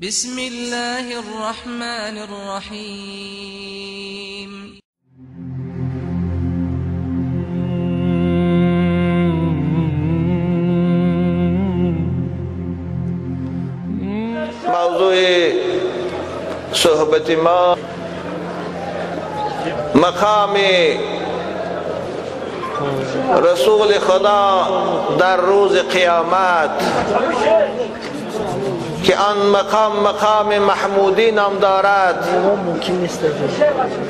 بسم الله الرحمن الرحیم. موضوع صحبت ما مقام رسول خدا در روز قیامت که آن مقام مقام محمودی نام دارد.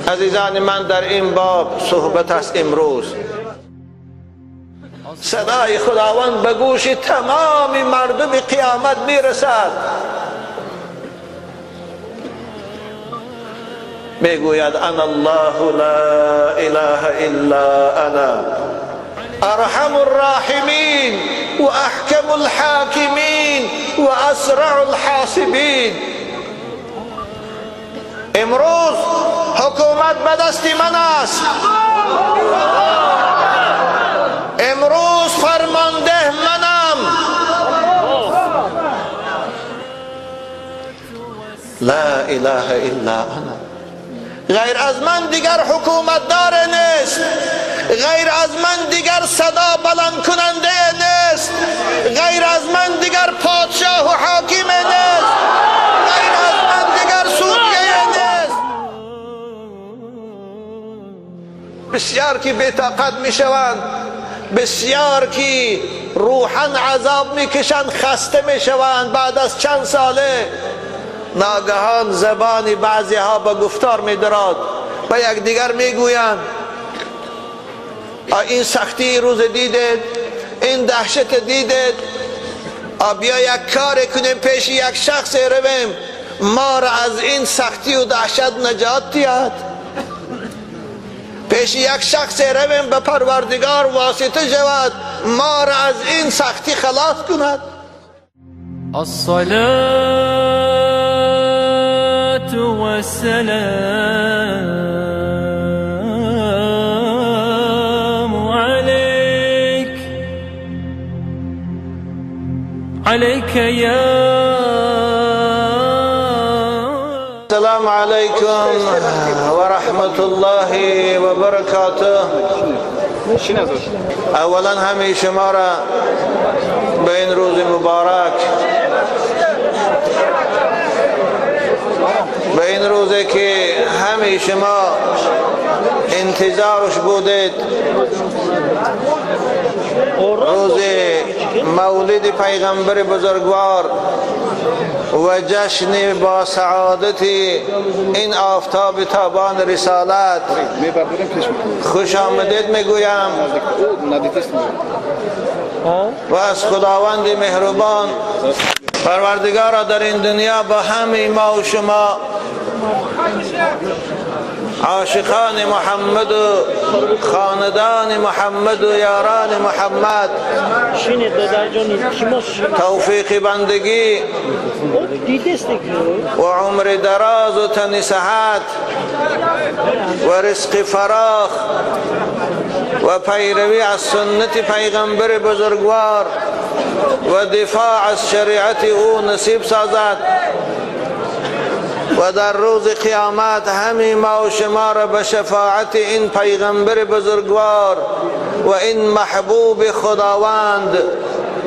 عزیزان من، در این باب صحبت است امروز. صدای خداوند به گوش تمام مردم قیامت میرسد. میگوید انا الله لا اله الا انا ارحم الراحمین و احکم الحاکمین و اسرع الحاسبین. امروز حکومت به دست من است. امروز فرمانده منم. لا اله الا انا. غیر از من دیگر حکومت دار نیست. غیر از من دیگر صدا بلند کننده نیست. غیر از من دیگر پادشاه و حاکم نیست. غیر از من دیگر سوریه نیست. بسیار که بی‌طاقت میشوند، بسیار که روحا عذاب میکشند، خسته میشوند. بعد از چند ساله ناگهان زبان بعضی ها به گفتار میدراد، به یکدیگر میگویند این سختی روز دیدید، این دهشت دیدید، بیا یک کار کنیم، پیش یک شخص رویم ما را از این سختی و دهشت نجات دهد. پیش یک شخص رویم به پروردگار واسطه شود، ما را از این سختی خلاص کند. الصلاة والسلام عليك عليك يا السلام عليكم ورحمة الله وبركاته. اولا همه شما را به این روز مبارک، به این روزی که همه شما انتظارش بودید، روز مولد پیغمبر بزرگوار و جشن با سعادت این آفتاب تابان رسالت، خوش آمدید میگویم و از خداوند مهربان پروردگارا در این دنیا با همه ما و شما عاشقان محمد و خاندان محمد و یاران محمد توفیق بندگی و عمر دراز و تن صحت و رزق فراخ و پیروی از سنت پیغمبر بزرگوار و دفاع از شریعت او نصیب سازد و در روز قیامت همه ما و شما را به شفاعت این پیغمبر بزرگوار و این محبوب خداوند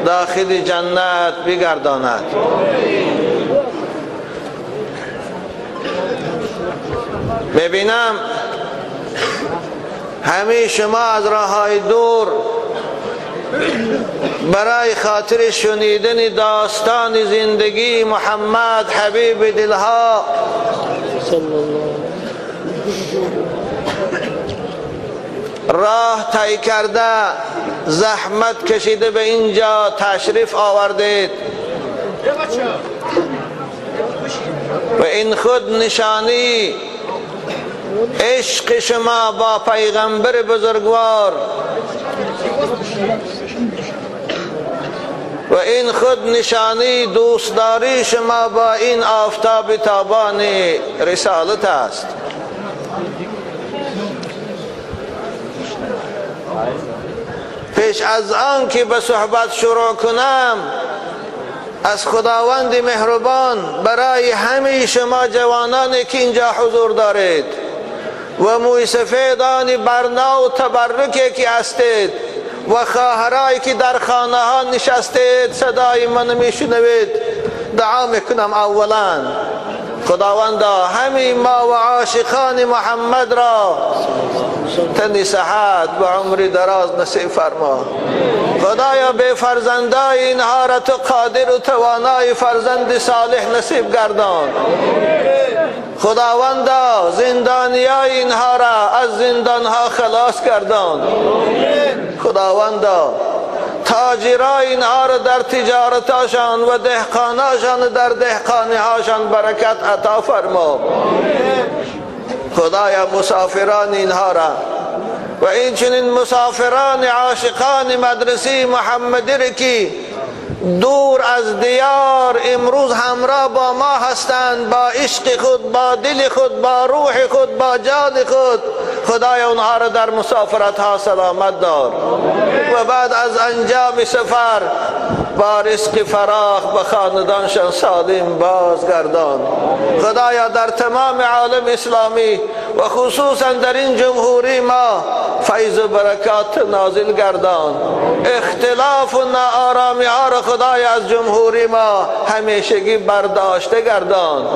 داخل جنت بگرداند. ببینم همه شما از راههای دور برای خاطر شنیدن داستان زندگی محمد حبیب دلها راه طی کرده، زحمت کشیده به اینجا تشریف آوردید و این خود نشانی عشق شما با پیغمبر بزرگوار و این خود نشانی دوستداری شما با این آفتاب تابان رسالت است. پیش از آن که به صحبت شروع کنم، از خداوند مهربان برای همه شما جوانانی که اینجا حضور دارید و موی سفیدان برنا و تبرکی که هستید و خواهرایی که در خانه ها نشستید صدای من میشنوید، دعا میکنم اولا خداوندا همه ما و عاشقان محمد را تن صحت و عمر دراز نصیب فرما. خدایا به فرزندای اینها را تو قادر و توانای فرزند صالح نصیب گردان. خداوندا زندانیای اینها را از زندانها خلاص گردان. خداوندا تاجرای اینها را در تجارتاشان و دهقاناشان در دهقانیهاشان برکت عطا فرما. خدایا مسافران اینها را و این چنین مسافران عاشقان مدرسه محمدی را که دور از دیار امروز همراه با ما هستند، با عشق خود، با دل خود، با روح خود، با جان خود، خدای اونها را در مسافرت ها سلامت دار و بعد از انجام سفر با رزق فراخ به خاندانشان سالم بازگردان. خدایا در تمام عالم اسلامی و خصوصا در این جمهوری ما فیض و برکات نازل گردان. اختلاف و ناآرامی ها را خدای از جمهوری ما همیشگی برداشته گردان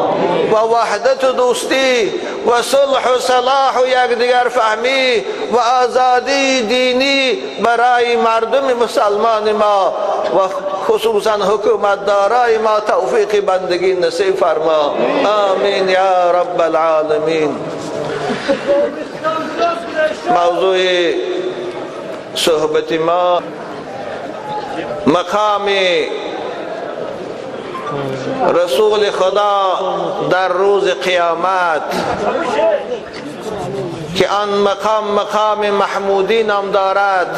و وحدت و دوستی و صلح و صلاح و یکدیگر فهمی و آزادی دینی برای مردم مسلمان ما و خصوصا حکومت دارای ما توفیق بندگی نصیب فرما. آمین یا رب العالمین. موضوع صحبت ما مقام رسول خدا در روز قیامت که آن مقام مقام محمودی نام دارد.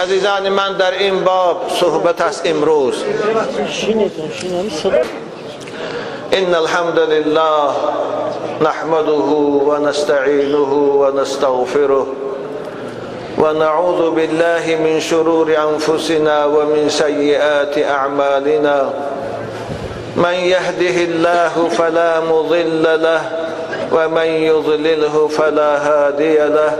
عزیزان من در این باب صحبت است امروز. ان الحمد لله نحمده ونستعینه ونستغفره ونعوذ بالله من شرور أنفسنا ومن سيئات أعمالنا. من يهده الله فلا مضل له ومن يضلله فلا هادي له.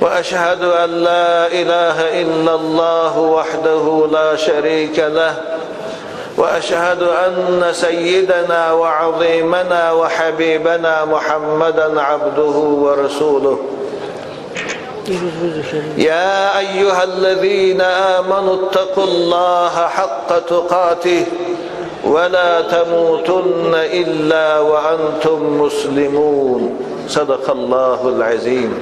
وأشهد أن لا إله إلا الله وحده لا شريك له. وأشهد أن سيدنا وعظيمنا وحبيبنا محمدا عبده ورسوله. يا أيها الذين آمنوا اتقوا الله حق تقاته ولا تموتن إلا وأنتم مسلمون. صدق الله العظيم.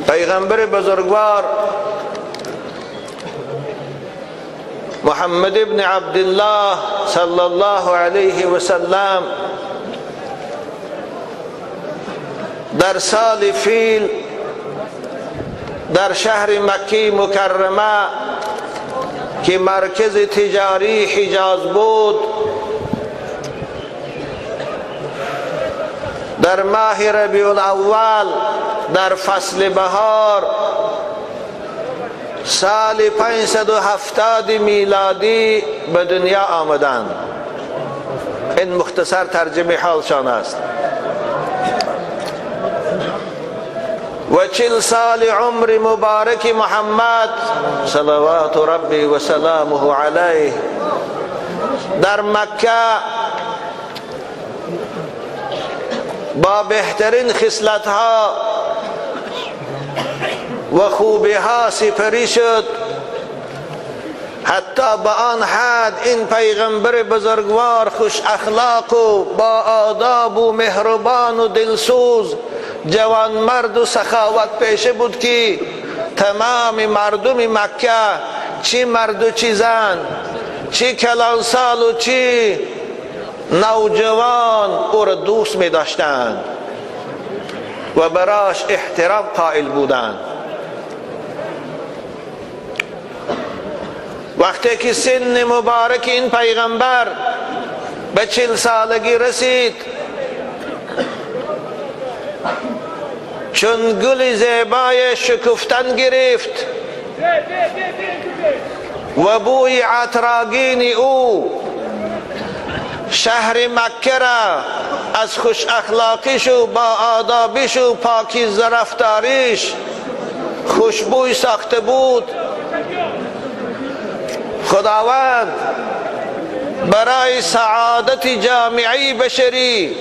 پیغمبر بزرگوار محمد ابن عبدالله صلی الله علیه وسلم در سال فیل در شهر مکه مکرمه که مرکز تجاری حجاز بود، در ماه ربیع الاول در فصل بهار سال 570 میلادی به دنیا آمدند. این مختصر ترجمه حالشان است. و 40 سال عمر مبارک محمد صلوات ربی و سلامه علیه در مکه با بهترین خصلت‌ها و خوبی‌ها سپری شد، حتی به آن حد این پیغمبر بزرگوار خوش اخلاق و با آداب و مهربان و دلسوز جوانمرد و سخاوت پیشه بود که تمام مردم مکه، چی مرد و چی زن، چی کلانسال و چی نوجوان، او را دوست می داشتند و براش احترام قائل بودند. وقتی که سن مبارک این پیغمبر به 40 سالگی رسید، چون گل زیبای شکفتن گرفت و بوی عطرآگین او شهر مکه را از خوش اخلاقیش و با آدابیش و پاکیزه رفتاریش خوشبوی ساخته بود. خداوند برای سعادت جامعه بشری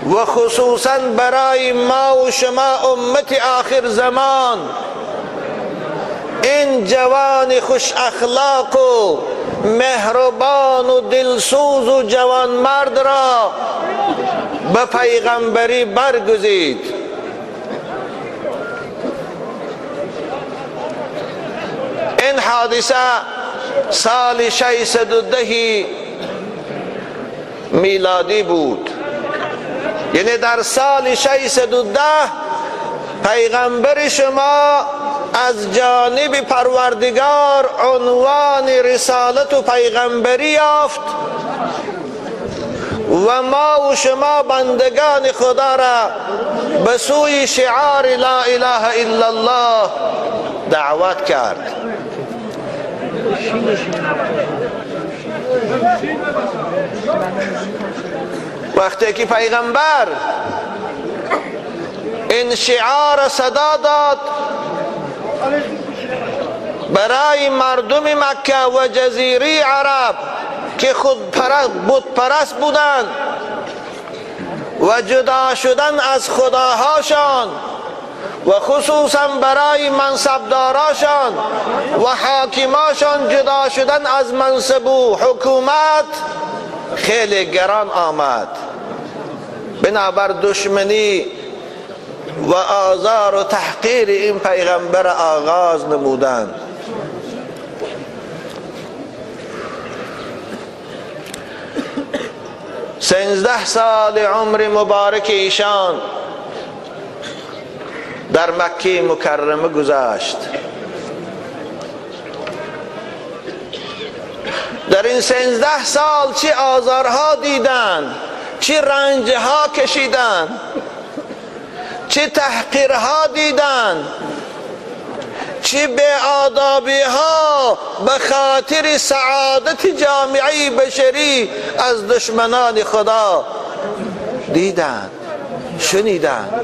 و خصوصا برای ما و شما امت آخر زمان این جوان خوش اخلاق و مهربان و دلسوز و جوان مرد را به پیغمبری برگزید. این حادثه سال 610 میلادی بود، یعنی در سال 610 پیغمبر شما از جانب پروردگار عنوان رسالت و پیغمبری یافت و ما و شما بندگان خدا را به سوی شعار لا اله الا الله دعوت کرد. وقتی که پیغمبر این شعار صدا داد برای مردم مکه و جزیره عرب که خود بت پرست بودند و جدا شدن از خداهاشان و خصوصا برای منصبداراشان و حاکماشان جدا شدن از منصب و حکومت خیلی گران آمد. بنابر دشمنی و آزار و تحقیر این پیغمبر آغاز نمودند. 13 سال عمر مبارک ایشان در مکه مکرمه گذشت. در این 13 سال چه آزارها دیدند، چه رنجها کشیدند، چه تحقیرها دیدند، چه بی‌آدابی‌ها به خاطر سعادت جامعه بشری از دشمنان خدا دیدند، شنیدند.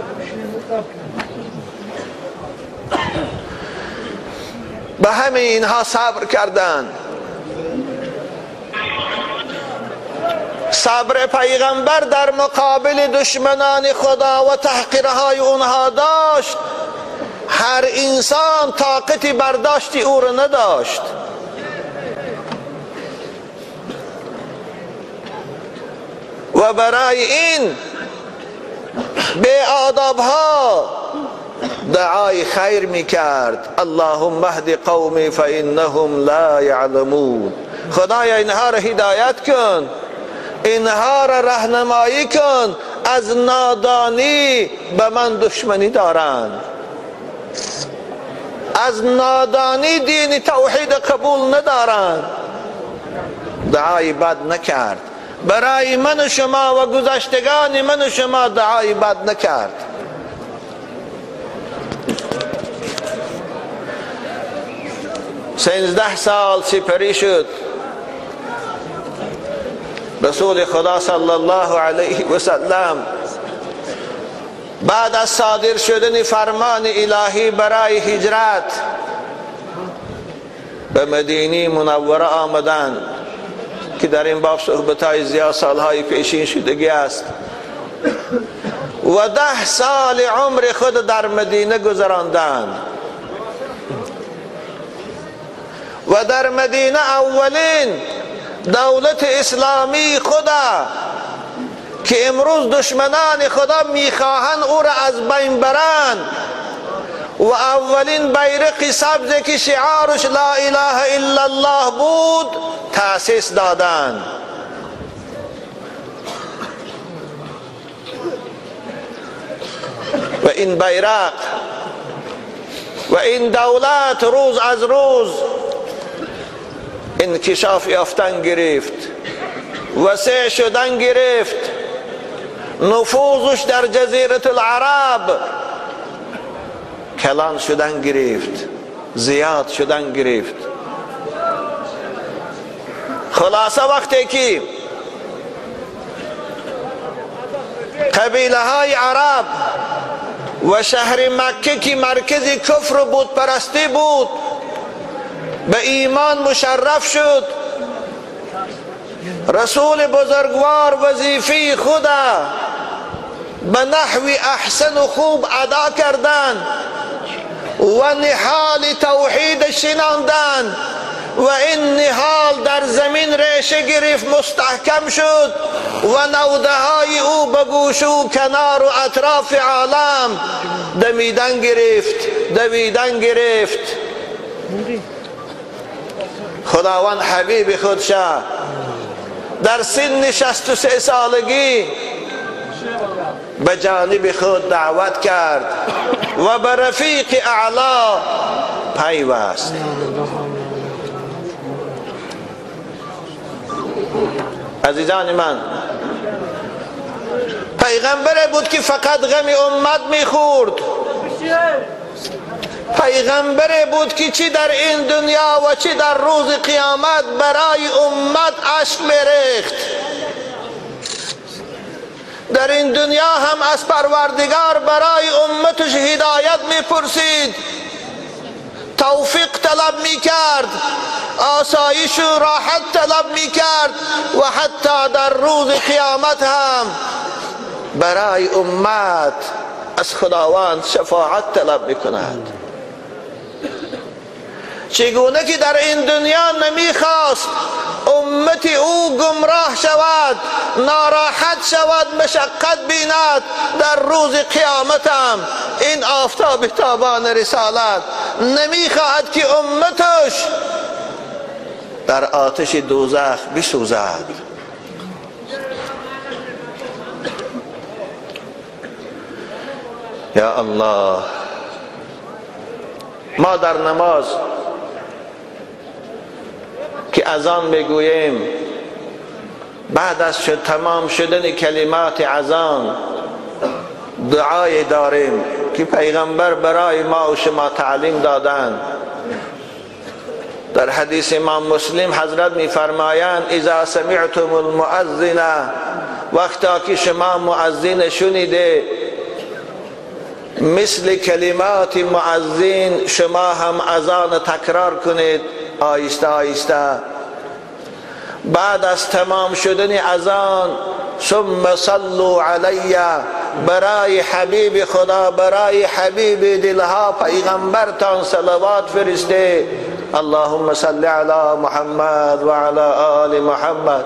به همه اینها صبر کردند. صبر پیغمبر در مقابل دشمنان خدا و تحقیرهای اونها داشت. هر انسان طاقت برداشت او را نداشت. و برای این بی‌آداب‌ها دعای خیر میکرد. اللهم اهد قومی فانهم لا یعلمون. خدایا اینها را هدایت کن، اینها را راهنمایی کن، از نادانی به من دشمنی دارند، از نادانی دین توحید قبول ندارند. دعای بد نکرد برای من و شما و گذشتگان من و شما، دعای بد نکرد. 13 سال سپری شد. رسول خدا صلی الله علیه و سلم بعد از صادر شدن فرمان الهی برای هجرت به مدینه منوره آمدند که در این باب صحبت‌های زیاد سالهای پیشین شدگی است و 10 سال عمر خود در مدینه گذراندند و در مدینه اولین دولت اسلامی خدا که امروز دشمنان خدا میخواهند او را از بین برند و اولین بیرق سبز که شعارش لا اله الا الله بود تأسیس دادند. و این بیرق و این دولت روز از روز انکشاف یافتن گرفت، وسیع شدن گرفت، نفوذش در جزیره العرب کلان شدن گرفت، زیاد شدن گرفت. خلاصه وقتی که قبیله های عرب و شهر مکه که مرکز کفر و بت پرستی بود به ایمان مشرف شد، رسول بزرگوار وظیفه خود به نحو احسن و خوب ادا کردن و نهال توحید شناندن و این نهال در زمین ریشه گرفت، مستحکم شد و نوده های او به گوش و کنار و اطراف عالم دمیدن گرفت، دویدن گرفت. خداوند حبیب خودش در سن 63 سالگی به جانب خود دعوت کرد و به رفیق اعلی پیوست. عزیزان من، پیغمبر بود که فقط غم امت میخورد، پیغمبر بود که چی در این دنیا و چی در روز قیامت برای امت اشک میریخت. در این دنیا هم از پروردگار برای امتش هدایت میپرسید، توفیق طلب میکرد، آسایش و راحت طلب میکرد و حتی در روز قیامت هم برای امت از خداوند شفاعت طلب میکند. چگونه که در این دنیا نمیخواست امت او گمراه شود، ناراحت شود، مشقت بیند، در روز قیامت هم این آفتاب تابان رسالت نمیخواهد که امتش در آتش دوزخ بسوزد. یا الله، ما در نماز که اذان میگوییم، بعد از تمام شدن کلمات اذان دعای داریم که پیغمبر برای ما و شما تعلیم دادند. در حدیث امام مسلم حضرت میفرمایند اذا سمعتم المؤذن، وقتا که شما مؤذن شنیده، مثل کلمات مؤذن شما هم اذان تکرار کنید آیسته آیسته. بعد از تمام شدن اذان ثم صلوا علی، برای حبیب خدا، برای حبیب دلها پیغمبرتان صلوات فرسته. اللهم صل علی محمد و علی آل محمد.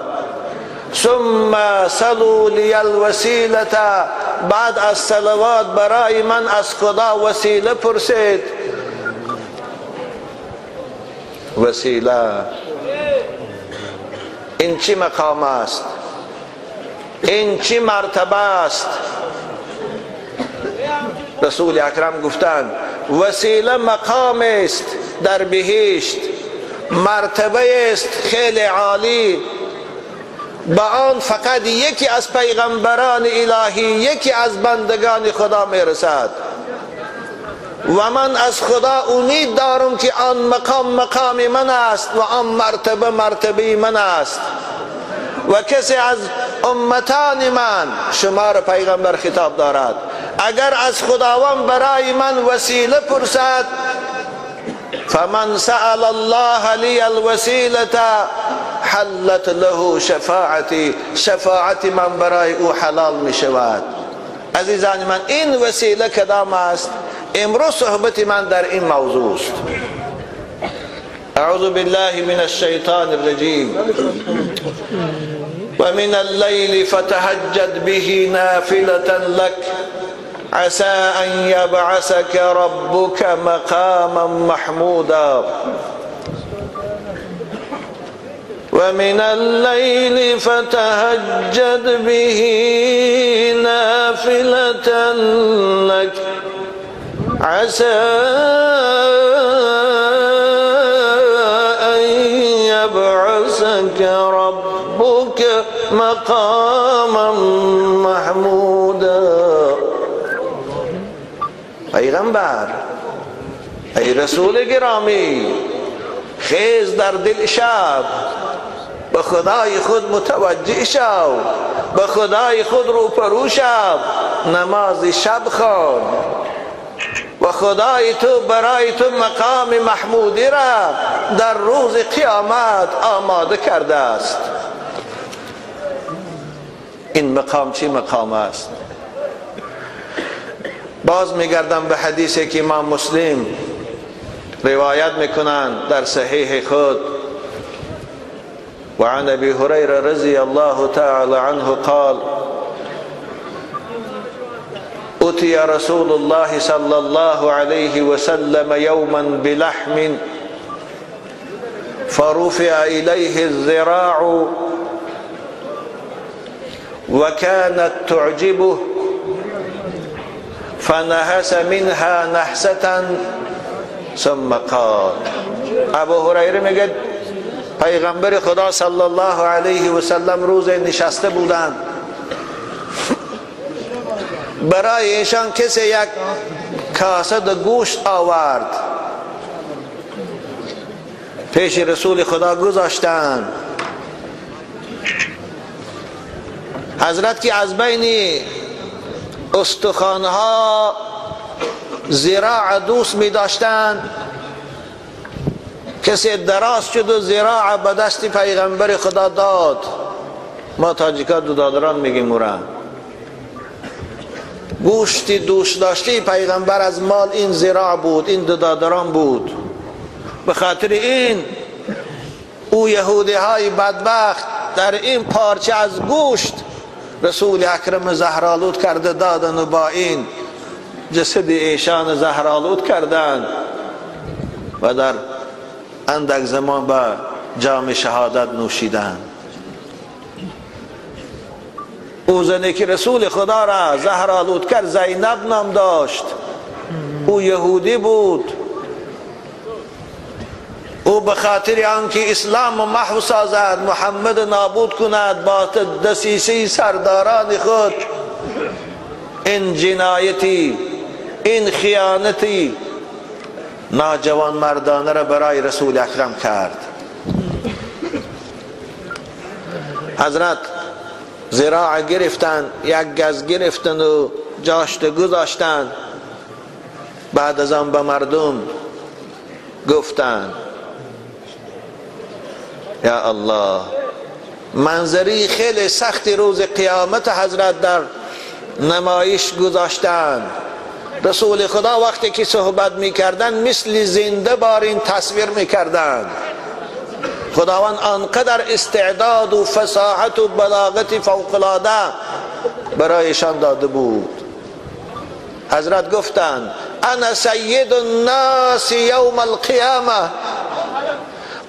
ثم صلوا لی الوسیله، بعد از صلوات برای من از خدا وسیله پرسید. وسیله این چی مقام است؟ این چی مرتبه است؟ رسول اکرم گفتند وسیله مقام است در بهشت، مرتبه است خیلی عالی، با آن فقط یکی از پیغمبران الهی، یکی از بندگان خدا میرسد و من از خدا امید دارم که آن مقام مقام من است و آن مرتبه مرتبه من است و کسی از امتان من، شما را پیغمبر خطاب دارد، اگر از خداوند برای من وسیله پرسد، فمن سأل الله لی الوسیله حلت له شفاعتی، شفاعت من برای او حلال می شود. عزیزان من، این وسیله کدام است؟ امروز صحبت من در این موضوع است. اعوذ بالله من الشیطان الرجیم. ومن الليل فتهجد به نافلة لك عسى أن يبعثك ربك مقاما محمودا. ومن الليل فتهجد به نافلة لك عسى أن يبعثك ربك مقاما محمودا. پیغمبر، ای رسول گرامی، خیز در دل شب، به خدای خود متوجه شو، به خدای خود روپرو شو، نماز شب خوان و خدای تو برای تو مقام محمودی را در روز قیامت آماده کرده است. این مقام چی مقام است؟ باز میگردم به حدیثی که امام مسلم روایت میکنند در صحیح خود. وعن ابي هريره رضي الله تعالى عنه قال: أتي رسول الله صلى الله عليه وسلم يوما بلحم فرفع إليه الذراع وكانت تعجبه فنهس منها نحسة ثم قال. ابو هریره میگه پیغمبر خدا صلی الله علیه و سلم روز نشسته بودند، برای ایشان کسی یک کاسه گوشت آورد، پیش رسول خدا گذاشتند. حضرت که از بین استخوانها ذراع دوست می داشتند، کسی دراز شد و ذراع به دست پیغمبر خدا داد. ما تاجیکا دو دادران میگیم اورا. گوشت دوست داشته پیغمبر از مال این ذراع بود، این دو دادران بود. به خاطر این او یهودی های بدبخت در این پارچه از گوشت رسول اکرم زهرآلود کرده دادن و با این جسد ایشان زهرآلود کردند و در اندک زمان به جام شهادت نوشیدند. او زنی که رسول خدا را زهرآلود کرد زینب نام داشت، او یهودی بود. او به خاطر آنکه اسلام محو سازد، محمد نابود کند، با دسیسه سرداران خود این جنایتی، این خیانتی ناجوان مردانه را برای رسول اکرم کرد. حضرت ذراع گرفتن، یک گز گرفتن و جاشت گذاشتن. بعد از آن به مردم گفتن یا الله، منظری خیلی سختی روز قیامت حضرت در نمایش گذاشتن. رسول خدا وقتی که صحبت میکردن مثل زنده بارین تصویر میکردن. خداوند آنقدر استعداد و فصاحت و بلاغت فوق العاده برایشان داده بود. حضرت گفتند انا سید الناس یوم القیامه،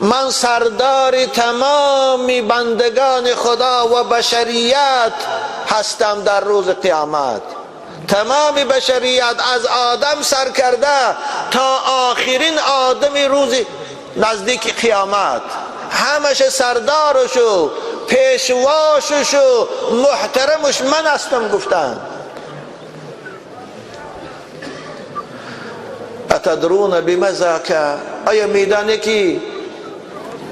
من سردار تمام بندگان خدا و بشریت هستم در روز قیامت. تمام بشریت از آدم سر کرده تا آخرین آدم روز نزدیک قیامت، همش سردارش و پیشواشش و محترمش من هستم. گفتن اتدرون بما ذاک، آیا میدانی که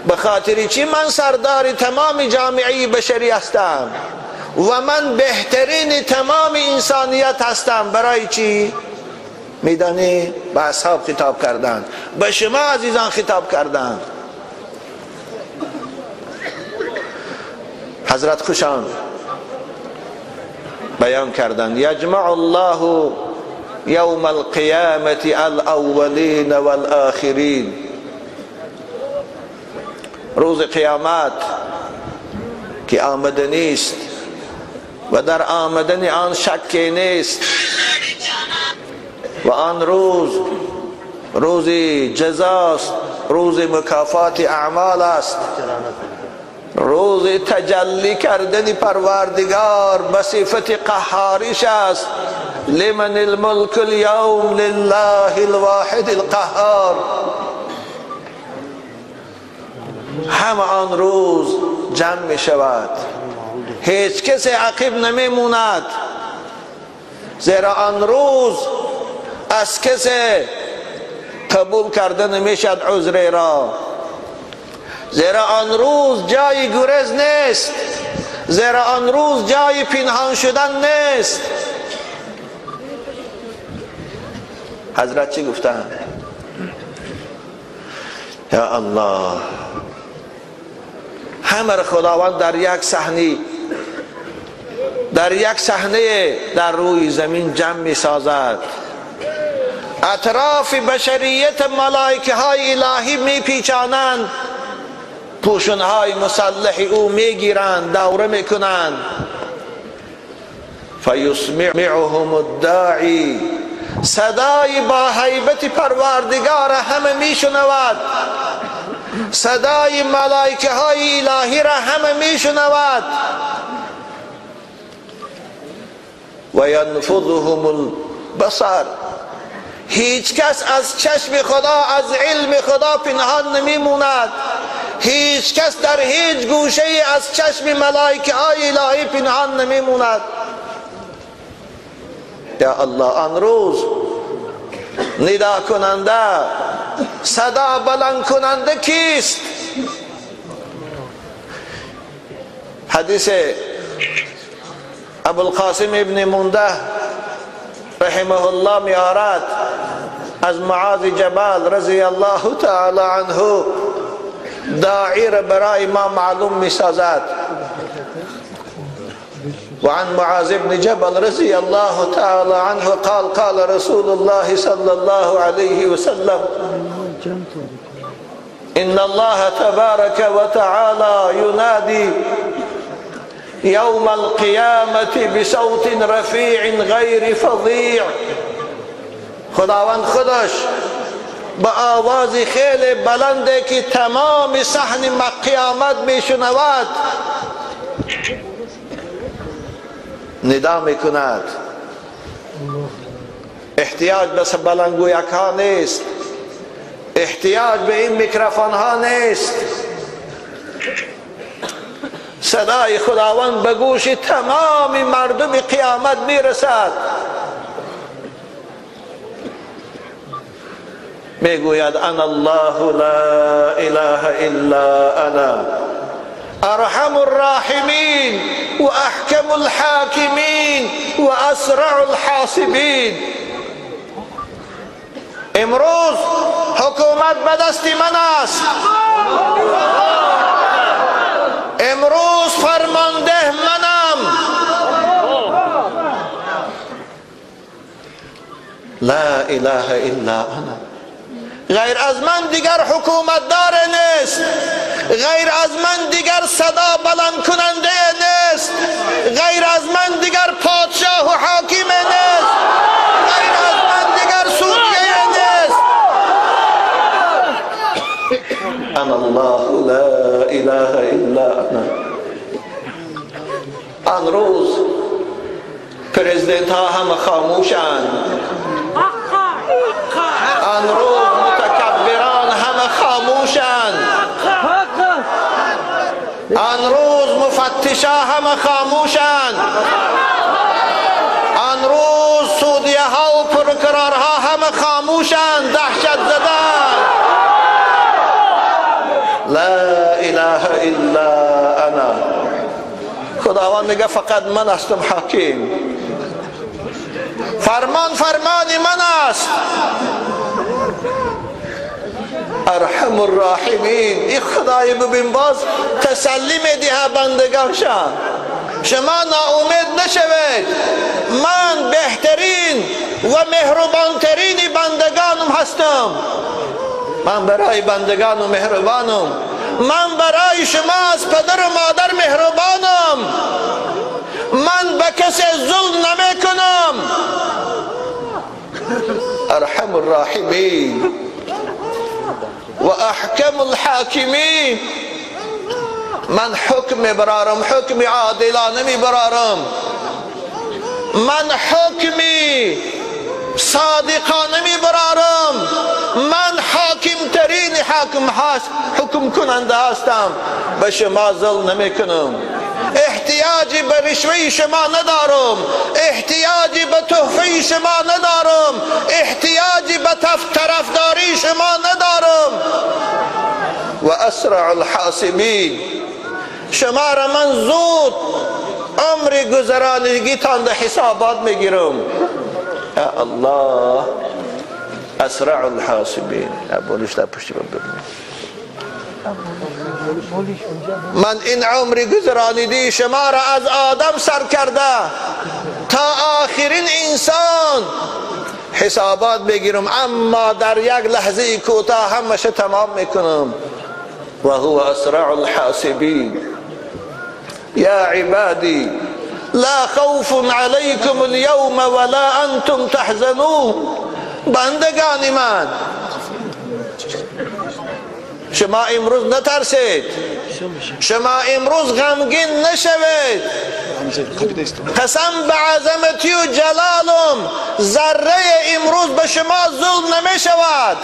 به خاطر چی من سردار تمام جامعه بشری هستم و من بهترین تمام انسانیت هستم؟ برای چی؟ میدانی؟ به اصحاب خطاب کردن، به شما عزیزان خطاب کردن. حضرت خوشان بیان کردن یجمع الله یوم القیامة الاولین والآخرین. روز قیامت که آمده نیست و در آمدن آن شکی نیست و آن روز روز جزاست، روز مکافات اعمال است، روز تجلی کردن پروردگار به صفت قهاریش است. لمن الملک اليوم لله الواحد القهار. همه آن روز جمع می شود، هیچ کسی عقب نمی موند، زیرا آن روز از کسی قبول کرده نمیشد عذر را، زیرا آن روز جای گریز نیست، زیرا آن روز جای پنهان شدن نیست. حضرت چی گفتن؟ یا الله، همه خداوند در یک صحنه، در یک صحنه در روی زمین جمع می سازد. اطراف بشریت ملائکه های الهی می پیچانند، پوشن های مسلح او می گیرند، دوره می کنند. فیسمعهم الداعی، صدای با هیبت پروردگار همه می شنود، صدای ملائکه های الهی را همه می شنود. و ینفذهم البصر، هیچ کس از چشم خدا، از علم خدا پنهان نمیموند. هیچ کس در هیچ گوشه از چشم ملائکه های الهی پنهان نمیموند. یا الله، آن روز ندا کننده، صدا بلند کننده کیست؟ حدیث ابوالقاسم ابن منده رحمه الله میارد از معاذ جبل رضی الله تعالی عنه، داعی را برای ما معلوم میسازد. وعن معاذ بن جبل رضي الله تعالى عنه قال قال رسول الله صلى الله عليه وسلم إن الله تبارك وتعالى ينادي يوم القيامة بصوت رفيع غير فظيع. خداوند خودش با آواز خیلی بلنده که تمام صحن قیامت میشنود ندا میکند. احتیاج به بلندگویک ها نیست، احتیاج به این میکروفون ها نیست. صدای خداوند به گوش تمام مردم قیامت میرسد. میگوید انا الله لا اله الا انا ارحم الراحمین و احکم الحاکمین و اسرع الحاسبین. امروز حکومت به دست من است، امروز فرمانده منم. لا اله الا انا، غیر از من دیگر حکومت دار نیست، غیر از من دیگر صدا بلند کننده نیست، غیر از من دیگر پادشاه و حاکم نیست، غیر از من دیگر سوریه نیست. انا الله لا اله الا انا. آن روز پرزیدنت ها همه خاموشند، آن روز متکبران همه خاموشند، آن روز مفتشا همه خاموشند، آن روز سودیه ها و پرکرارها همه خاموشند، دهشت زدن. لا اله الا انا. خداوند میگه فقط من هستم حاکم، فرمان فرمان من است. ارحم الراحمین. این خدای ببین باز تسلی میده بندگانشان، شما ناامید نشوید، من بهترین و مهربانترین بندگانم هستم، من برای بندگانم مهربانم، من برای شما از پدر و مادر مهربانم، من به کسی ظلم نمی کنم. ارحم الراحمین و احکم الحاکمین. من حکم برارم، حکم عادلانه می برارم، من حکمی صادقانه می برارم، من حاکم ترین حاکم هست، حکم کننده هستم، به شما ظلم نمی کنم. احتیاج احتیاجی به رشوه شما ندارم، احتیاجی به تحفه شما ندارم، احتیاجی به طرفداری شما ندارم. و اسرع الحاسبین، شما را من زود عمر گذرانگیتان در حسابات میگیرم. یا الله، اسرع الحاسبین. من این عمر گذرانیدی شما را از آدم سر کرده تا آخرین انسان حسابات بگیرم، اما در یک لحظه کوتاه همشه تمام میکنم. و هو اسرع الحاسبین. یا عبادی لا خوف علیکم اليوم ولا انتم تحزنون. بندگان من، شما امروز نترسید، شما امروز غمگین نشوید. قسم به عظمتی و جلالم، ذره امروز به شما ظلم نمی شود.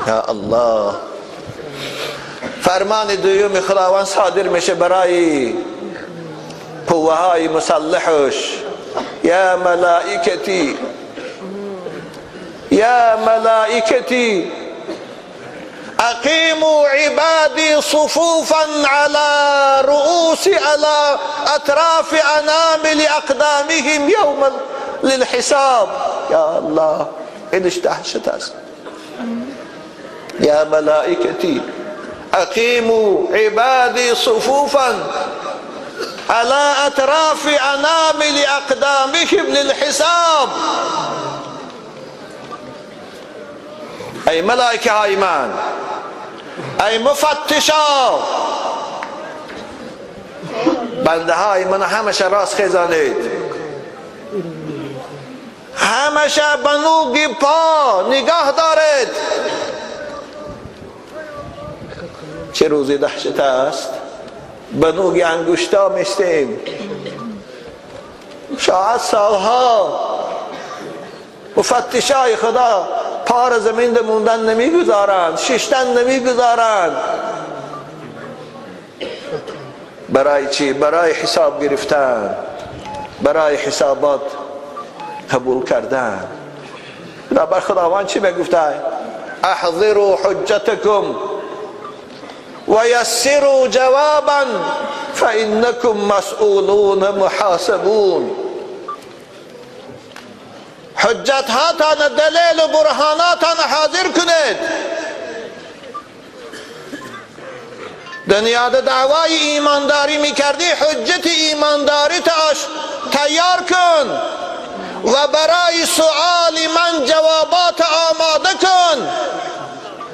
یا الله، فرمان دوم خداوند صادر میشه برای قوه های مسلحش. یا ملائکتی، یا ملائکتی اقیموا عبادی صفوفا على رؤوس على اطراف انامل اقدامهم یوم للحساب. یا الله، اینش دهشت است. یا ملائکتی اقیموا عبادی صفوفا على اطراف انامل اقدامهم للحساب. ای ملائکه های من، ای مفتشا، بنده های من همشه راست خیزانید، همشه به نوک پا نگاه دارید. چه روزی دهشت است، به نوک انگشتا میستیم. شاید سالها مفتشای خدا پا زمین موندن نمیگذارند، ششتن نمیگذارند. برای چی؟ برای حساب گرفتن، برای حسابات قبول کردن. بر خداوند چی میگفته؟ احضروا حجتکم و یسروا جوابا فانکم مسئولون محاسبون. حجت هاتان، دلیل و برهاناتان حاضر کنید. دنیا دعوای ایمانداری میکردی، حجت ایمانداری تیار کن و برای سؤال من جوابات آماده کن،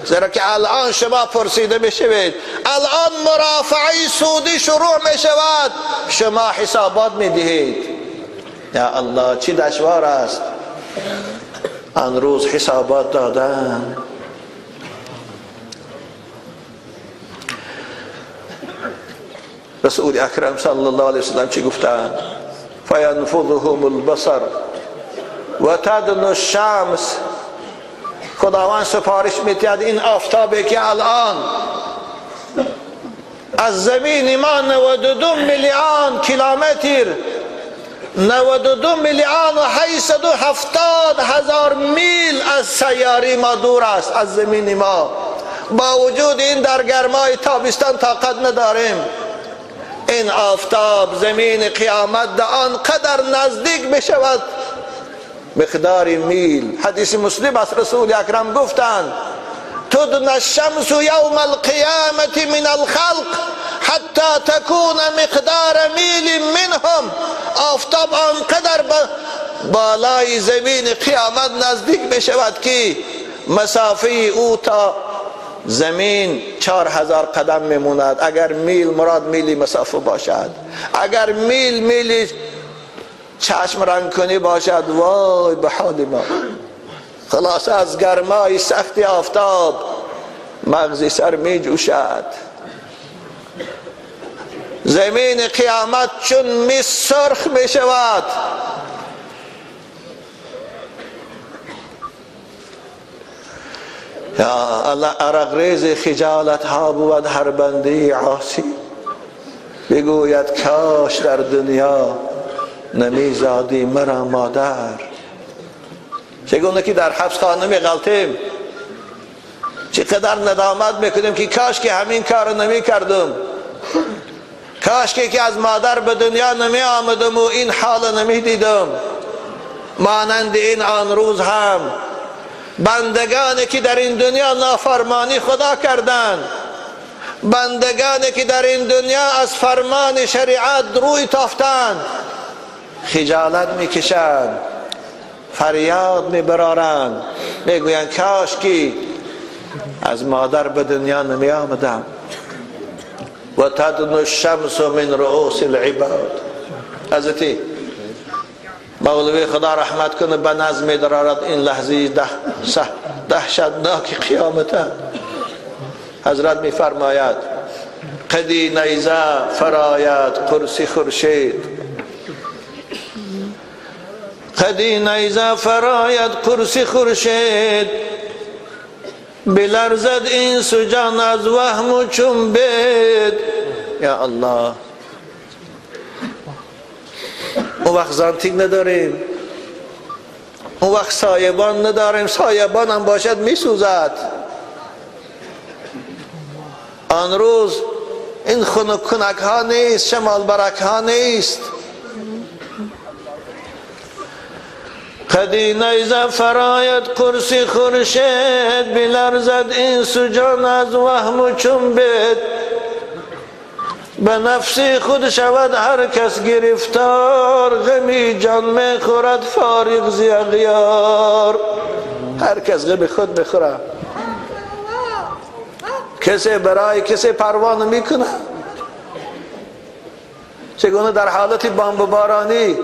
زیرا که الان شما پرسیده میشوید، الان مرافعه سودی شروع میشود، شما حسابات میدهید. یا الله، چی دشوار است آن روز حسابات دادن. رسول اکرم صلی الله علیه وسلم چی گفتند؟ فینفضهم البصر و تدن الشمس. خداوند سفارش می‌دهد این آفتابی که الان از زمین ما 92 میلیون کیلومتر، 92 میلیون و 870 هزار میل از سیاره ما دور است، از زمین ما. با وجود این در گرمای تابستان طاقت نداریم. این آفتاب زمین قیامت در آن قدر نزدیک بشود، مقدار میل. حدیث مسلم است، رسول اکرم گفتند تدن الشمس یوم القیامة من الخلق حتی تکون مقدار میل منهم. آفتاب آنقدر بالای زمین قیامت نزدیک بشود که مسافه او تا زمین 4000 قدم میموند. اگر میل مراد میلی مسافه باشد، اگر میل میلی چشم رنگ کنی باشد، وای به حال ما. خلاص از گرمای سخت آفتاب مغز سر می جوشد. زمین قیامت چون می سرخ می شود. یا الله، عرق ریز خجالت ها بود هر بنده عاصی، بگوید کاش در دنیا نمیزادی مرا مادر. چگونه که در حبس خانه میغلطیم، چقدر ندامت میکنیم که کاش که همین کار نمی کردم، کاش که از مادر به دنیا نمی آمدم و این حال نمی دیدم. مانند این آن روز هم بندگانی که در این دنیا نافرمانی خدا کردند، بندگانی که در این دنیا از فرمان شریعت روی تافتند، خجالت میکشند، فریاد میبرارند، میگویند کاش که از مادر به دنیا نمی آمدم. و تدنو الشمس من رؤوس العباد. حضرت مولوی خدا رحمت کنه به نظم می‌دارد این لحظه دهشتناک قیامت. حضرت می‌فرماید قدی نیزه فراید قرص خورشید، قدی نیزه فراید قرص خورشید، بلرزد این سجان از وهم و چون بید. یا الله، اون وقت زانتیک نداریم، اون وقت سایبان نداریم، سایبان هم باشد میسوزد. آن روز این خنک کنک ها نیست، شمال برک ها نیست. قدی نیزه فراید قرص خورشید، بلرزد این سجان از وهم و چون بید. به نفس خود شود هر کس گرفتار، غمی جان میخورد فارغ ز اغیار. هر کس غم خود میخورد، کسی برای کسی پروا نمیکنه. چگونه در حالت بمبارانی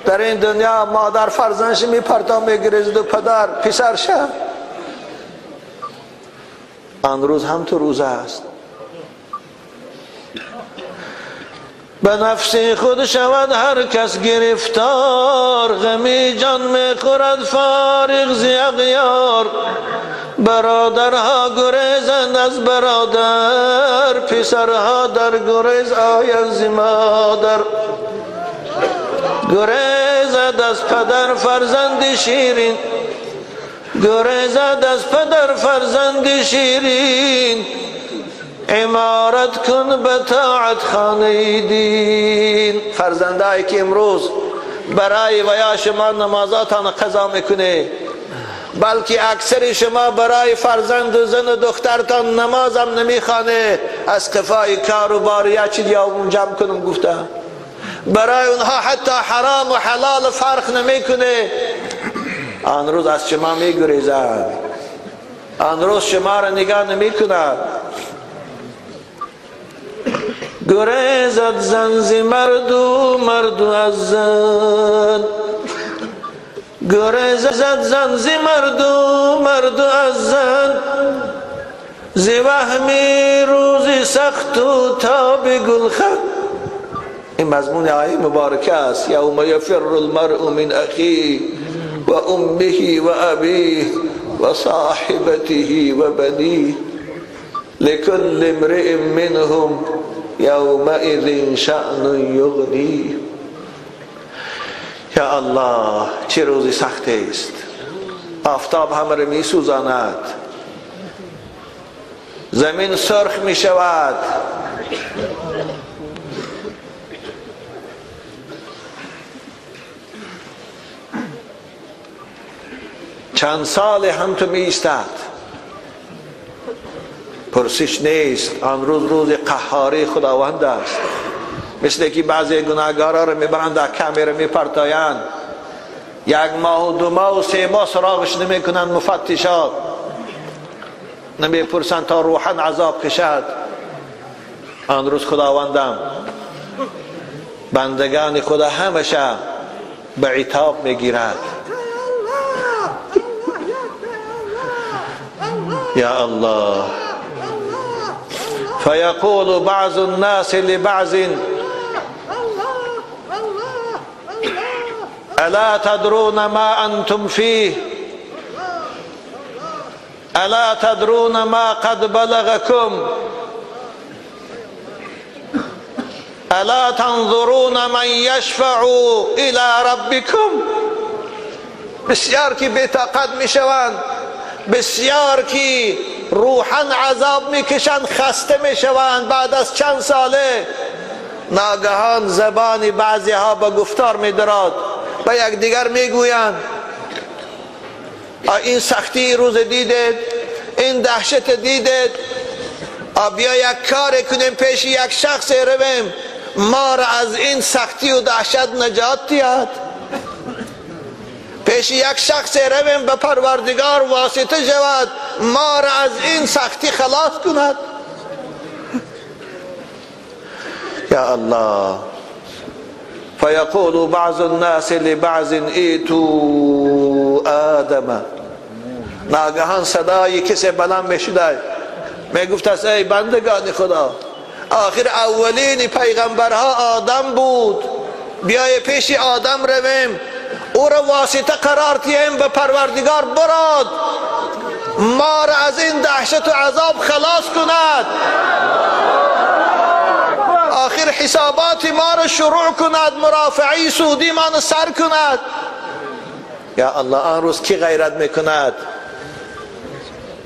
در این دنیا مادر فرزندش میپرتا میگریزد و پدر پسرش، آن روز هم تو روز است. به نفس خود شود هر کس گرفتار، غمی جان میخورد فارغ ز اغیار. برادرها گریزند از برادر، پسرها در گریز آیند ز مادر. گریزد از پدر فرزند شیرین، گریزد از پدر فرزند شیرین، عمارت کن به طاعت خانه دین. فرزندایی که امروز برای و یا شما نمازاتان قضا میکنه، بلکه اکثر شما برای فرزند و زن و دخترتان نمازم نمیخوانه، از قفای کار و بار یا چی دیگه جمع کنم گفته، برای اونها حتی حرام و حلال فرق نمیکنه. آن روز از شما میگریزند، آن روز شما را نگاه نمیکنند. گریزد زن ز مرد و مرد از زن، گریزد زن ز مرد و مرد از زن، ز وهمی روز سخت و تاب گلخن. این مضمون آیه مبارکه است. یوم یفر المرء من اخیه و امه و ابیه و صاحبته و بنیه لکل امرئ منهم یومئذ شأن یغنیه. یا الله، چه روزی سخت است. آفتاب همه را می سوزاند، زمین سرخ می شود، چند سال هم تو می ایستد، پرسش نیست. آن روز روز قهاری خداوند است. مثل که بعضی گناهگارا رو میبرند در کامره میپرتایند، یک ماه و دو ماه و سه ماه سراغش نمیکنند، مفتشات نمیپرسند تا روحا عذاب کشد. آن روز خداوندم بندگان خدا همیشه به عتاب میگیرد. یا الله، فیقول بعض الناس لبعض الا تدرون ما انتم فیه. الا تدرون ما قد بلغكم الا تنظرون من یشفع الى ربکم. بسیار که بی‌طاقت میشوند، بسیار که روحا عذاب میکشند، خسته میشوند. بعد از چند ساله ناگهان زبان بعضی ها به گفتار میدراد، به یکدیگر میگویند این سختی روز دیدید، این دهشت دیدید، بیا یک کار کنیم، پیش یک شخص رویم ما را از این سختی و دهشت نجات دهد. پیش یک شخص رویم به پروردگار واسطه شود، ما را از این سختی خلاص کند. یا الله. فیقول بعض الناس لبعض ایتوا آدم. ناگهان صدای کسی بلند میشده، میگفت است ای بندگان خدا، آخر اولین پیغمبرها آدم بود، بیای پیش آدم رویم، او را واسطه قرار دهیم به پروردگار براد، ما را از این دهشت و عذاب خلاص کند، آخر حسابات ما را شروع کند، مرافعی سودی ما را سر کند. یا الله، آن روز کی غیرت میکند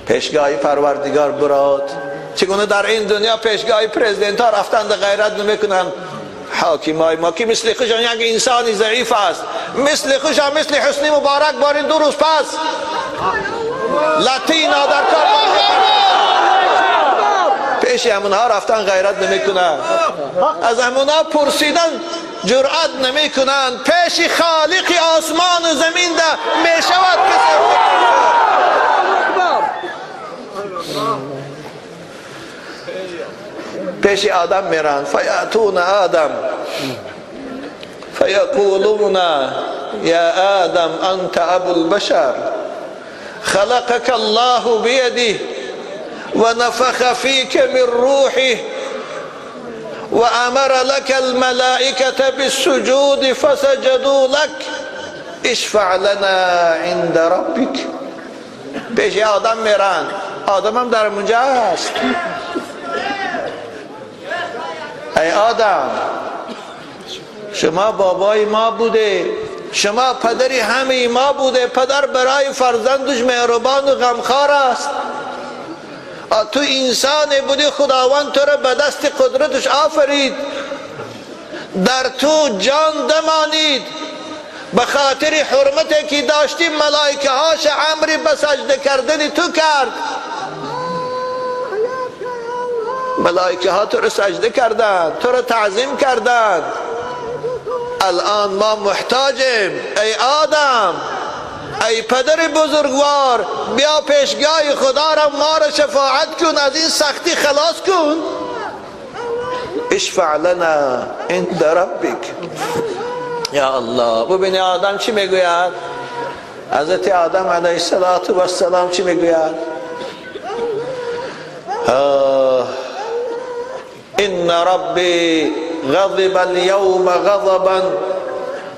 پیشگاه پروردگار براد؟ چگونه در این دنیا پیشگاه پرزیدنت ها رفتند غیرت نمیکنند؟ حاکمای ما که مثل خوشان یک انسان ضعیف است، مثل خوشان مثل حسنی مبارک بارین 2 روز پس لاتینا در کار پیش همونها رفتن غیرت نمیکنند، از همونها پرسیدن جرأت نمیکنند. پیش خالق آسمان و زمین ده میشود کسی پیش آدم میرن. فیأتون آدم فیقولون یا آدم انت ابو البشر خلقك الله بيده ونفخ فيك من روحه وأمر لك الملائكة بالسجود فسجدوا لك اشفع لنا عند ربك. پیش آدم میرن، آدم هم در اونجا است. ای آدم، شما بابای ما بوده، شما پدری همه ما بوده، پدر برای فرزندش مهربان و غمخوار است. تو انسان بودی، خداوند تو را به دست قدرتش آفرید، در تو جان دمانید، به خاطر حرمتی که داشتی ملائکه هاش امری به سجده کردن تو کرد. ملائکه ها تو را سجده کردند، تو را تعظیم کردند. الان ما محتاجیم ای آدم، ای پدر بزرگوار، بیا پیشگاه خدا را ما را شفاعت کن، از این سختی خلاص کن. اشفع لنا عند ربک. یا الله، ببینی آدم چی میگوید؟ حضرت آدم علیه السلام چی میگوید؟ ان ربی غضب اليوم غضبا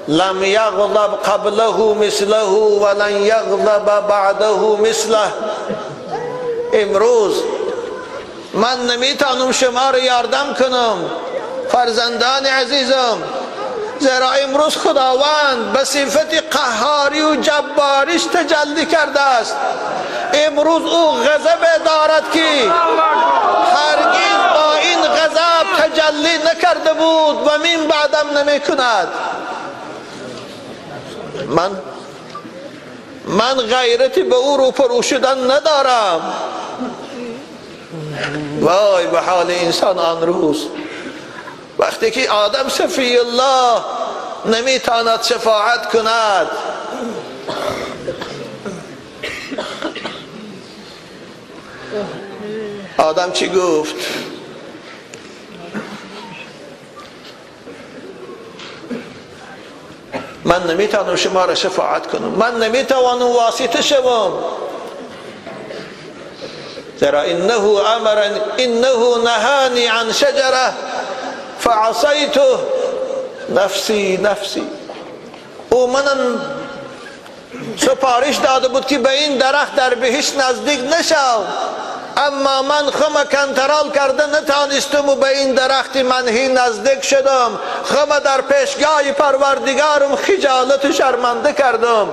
لم یغضب قبله مثله ولن یغضب بعده مثله. امروز من نمیتونم شما رو یاردم کنم فرزندان عزیزم، زیرا امروز خداوند به صفت قهاری و جباریش تجلی کرده است. امروز او غضب دارد که هرگز با این غضب تجلی نکرده بود و من بعدم نمی کند. من غیرتی به او روپرو شدن ندارم. وای به حال انسان آن روز، وقتی که آدم صفی الله نمیتواند شفاعت کند. آدم چی گفت؟ من نمیتوانم شما را شفاعت کنم، من نمیتوانم واسطه شوم، زیرا انه امرنی انه نهانی عن شجره فعصیته نفسی نفسی. او من سپارش داده بود که به این درخت در بهشت نزدیک نشو، اما من خم کنترل کرده نتانستم و به این درخت منهی نزدیک شدم، خم در پیشگاه پروردگارم خجالت و شرمنده کردم.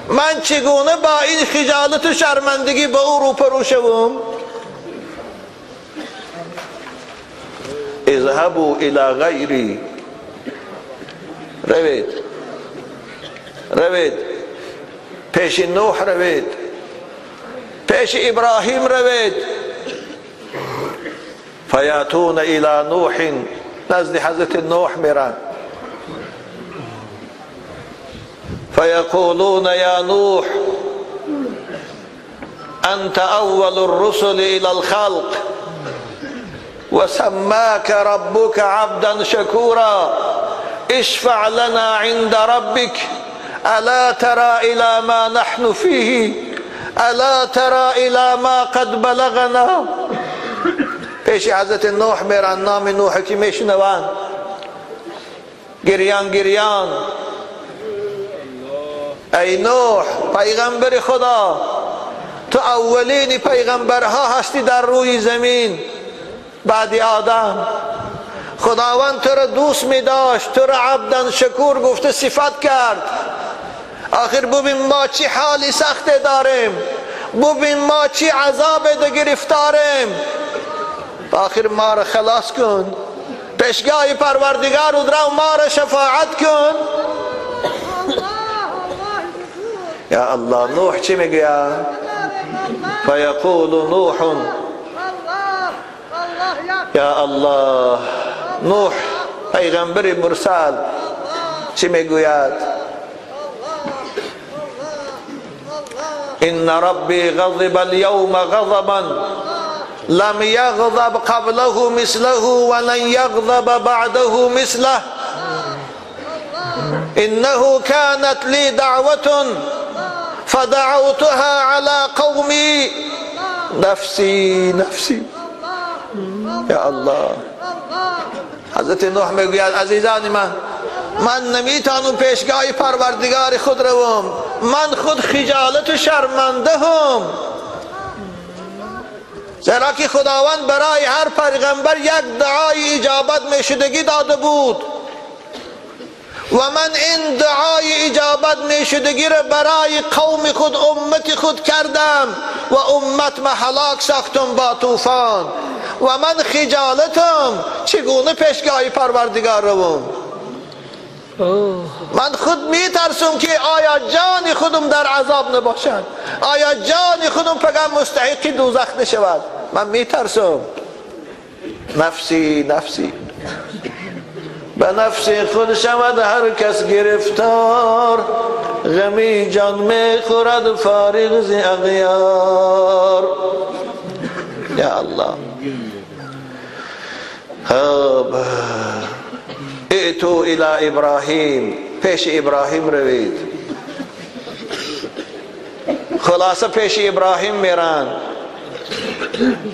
من چگونه با این خجالت و شرمندگی به او روبرو شوم؟ اذهبوا الى غیری، روید روید پیش نوح روید، پیش ابراهیم روید. فیاتون الى نوح، نزد حضرت نوح میرن. فیقولون یا نوح انت اول الرسل الى الخلق وسماك ربك عبدا شكورا اشفع لنا عند ربك الا ترى الى ما نحن فيه الا ترى الى ما قد بلغنا. پیش حضرت نوح میرن، نام نوح که میشنوند گریان گریان، ای نوح پیغمبر خدا، تو اولین پیغمبرها هستی در روی زمین بعد آدم. خداوند تو را دوست می داشت، تو را عبدن شکور گفته صفت کرد. آخر ببین ما چی حالی سخت داریم، ببین ما چی عذاب گرفتاریم، آخر ما را خلاص کن، پیشگاه پروردگار و ما را شفاعت کن. یا الله، نوح چی میگه؟ فیقول نوح یا الله، نوح پیغمبر مرسل چی میگوید؟ ان ربی غضب اليوم غضبا لم يغضب قبله مثله ولن يغضب بعده مثله انه كانت لي دعوة فدعوتها على قومي نفسي نفسي. یا الله، حضرت نوح میگوید عزیزان من، من نمیتانم پیشگاه پروردگار خود روم، من خود خجالت و شرمنده هم، زیرا که خداوند برای هر پیغمبر یک دعای اجابت میشدگی داده بود و من این دعای اجابت میشدگی را برای قوم خود، امت خود کردم و امت ما هلاک ساختم با طوفان و من خجالتم، چگونه پیشگاه پروردگار روم؟ من خود میترسم که آیا جان خودم در عذاب نباشد، آیا جان خودم فقط مستحق دوزخ نشود. من میترسم. نفسی نفسی، به نفس خود شود هر کس گرفتار، غمی جان میخورد فارغ ز اغیار. یا الله، خب ائتوا الی ابراهیم، پیش ابراهیم روید. خلاصه پیش ابراهیم میرن،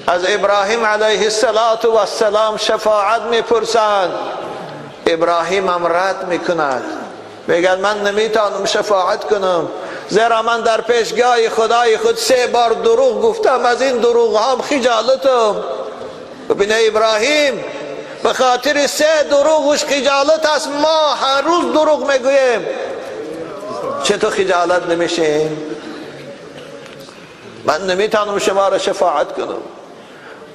از ابراهیم علیه السلام شفاعت میپرسند. ابراهیم هم رد میکند، میگن من نمیتونم شفاعت کنم، زیرا من در پیشگاه خدای خود 3 بار دروغ گفتم، از این دروغ هم خجالتم. ببین ابراهیم به خاطر 3 دروغش خجالت است، ما هر روز دروغ میگوییم، چطور خجالت نمیشیم؟ من نمیتونم شما را شفاعت کنم،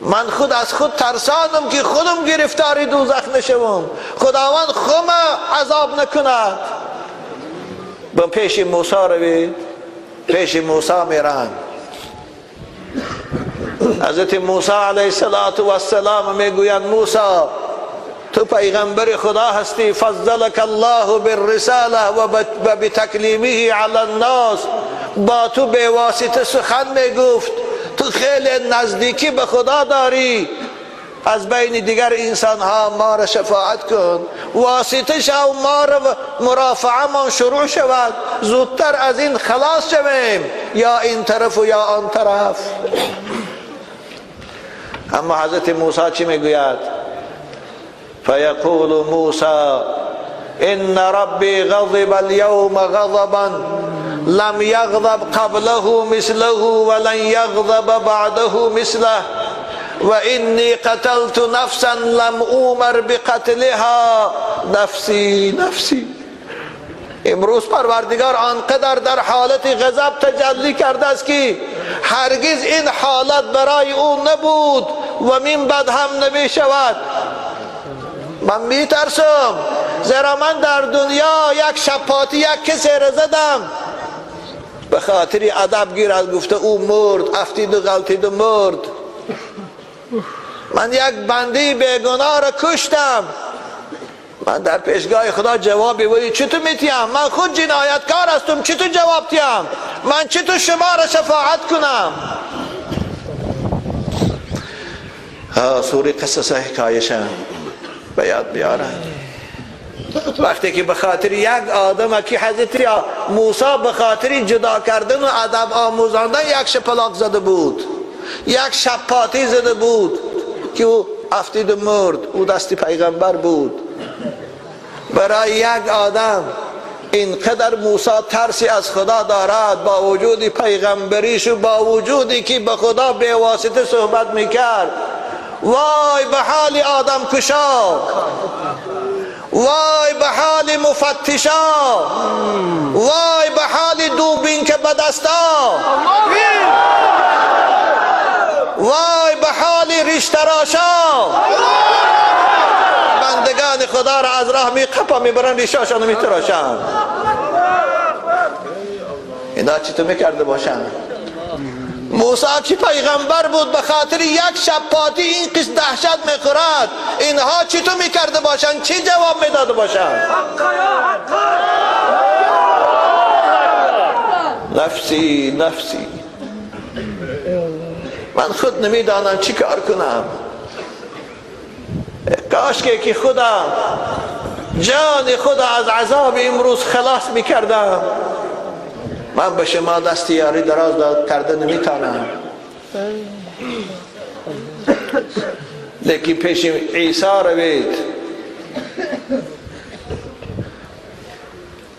من خود از خود ترسانم که خودم گرفتاری دوزخ نشوم، خداوند خودم عذاب نکند. به پیش موسی روید، پیش موسی میرن. حضرت موسی علیه السلام میگویند موسی تو پیغمبر خدا هستی، فضلک الله بالرساله و بتکلیمه علی الناس، با تو به واسطه سخن میگفت، تو خیلی نزدیکی به خدا داری، از بین دیگر انسان ها ما را شفاعت کن، واسطه شو، ما را مرافعه ما شروع شود، زودتر از این خلاص شویم، یا این طرف و یا آن طرف. اما حضرت موسی چی میگوید؟ فیقول موسی ان ربی غضب اليوم غضبا لم یغضب قبله مثله ولن یغضب بعده مثله و انی قتلت نفسا لم اومر بقتلها نفسی نفسی. امروز پروردگار آنقدر در حالت غضب تجلی کرده است که هرگز این حالت برای او نبود و من بعد هم نمی شود. من میترسم، زیرا من در دنیا یک شپاتی یک کسی را زدم، به خاطر ادب گیرد گفته او مرد، افتید و غلطید و مرد. من یک بنده بیگناه را کشتم، من در پیشگاه خدا جوابی ولی چطور میتیم؟ من خود جنایتکار هستم، چطور جواب تیم؟ من چطور شما را شفاعت کنم؟ سوره قصص حکایش به یاد بیارن. وقتی که به خاطر یک آدم که حضرت موسی به خاطر جدا کردن و ادب آموزاندن یک شپلاق زده بود، یک شپاتی زده بود که او افتید و مرد، او دست پیغمبر بود. برای یک آدم اینقدر موسی ترسی از خدا دارد، با وجود پیغمبریش و با وجودی که به خدا به واسطه صحبت میکرد. وای به حال آدم کشا، وای به حال مفتشا، وای به حال دوبین که به دستا، وای به حال ریشتراشا. بندگان خدا را از راه می قپا میبرن، ریشاشان میتراشن. اینا چطور میکرده باشن؟ موسی چی پیغمبر بود، به خاطر یک شپاتی این قسم دهشت میخورد. اینها چطور میکرده باشن؟ چی جواب میداده باشن؟ نفسی نفسی، من خود نمیدانم چی کار کنم. کاش که خدا جان خدا از عذاب امروز خلاص میکردم. من به شما دست یاری دراز کرده نمیتانم، لیکن پیش عیسی روید.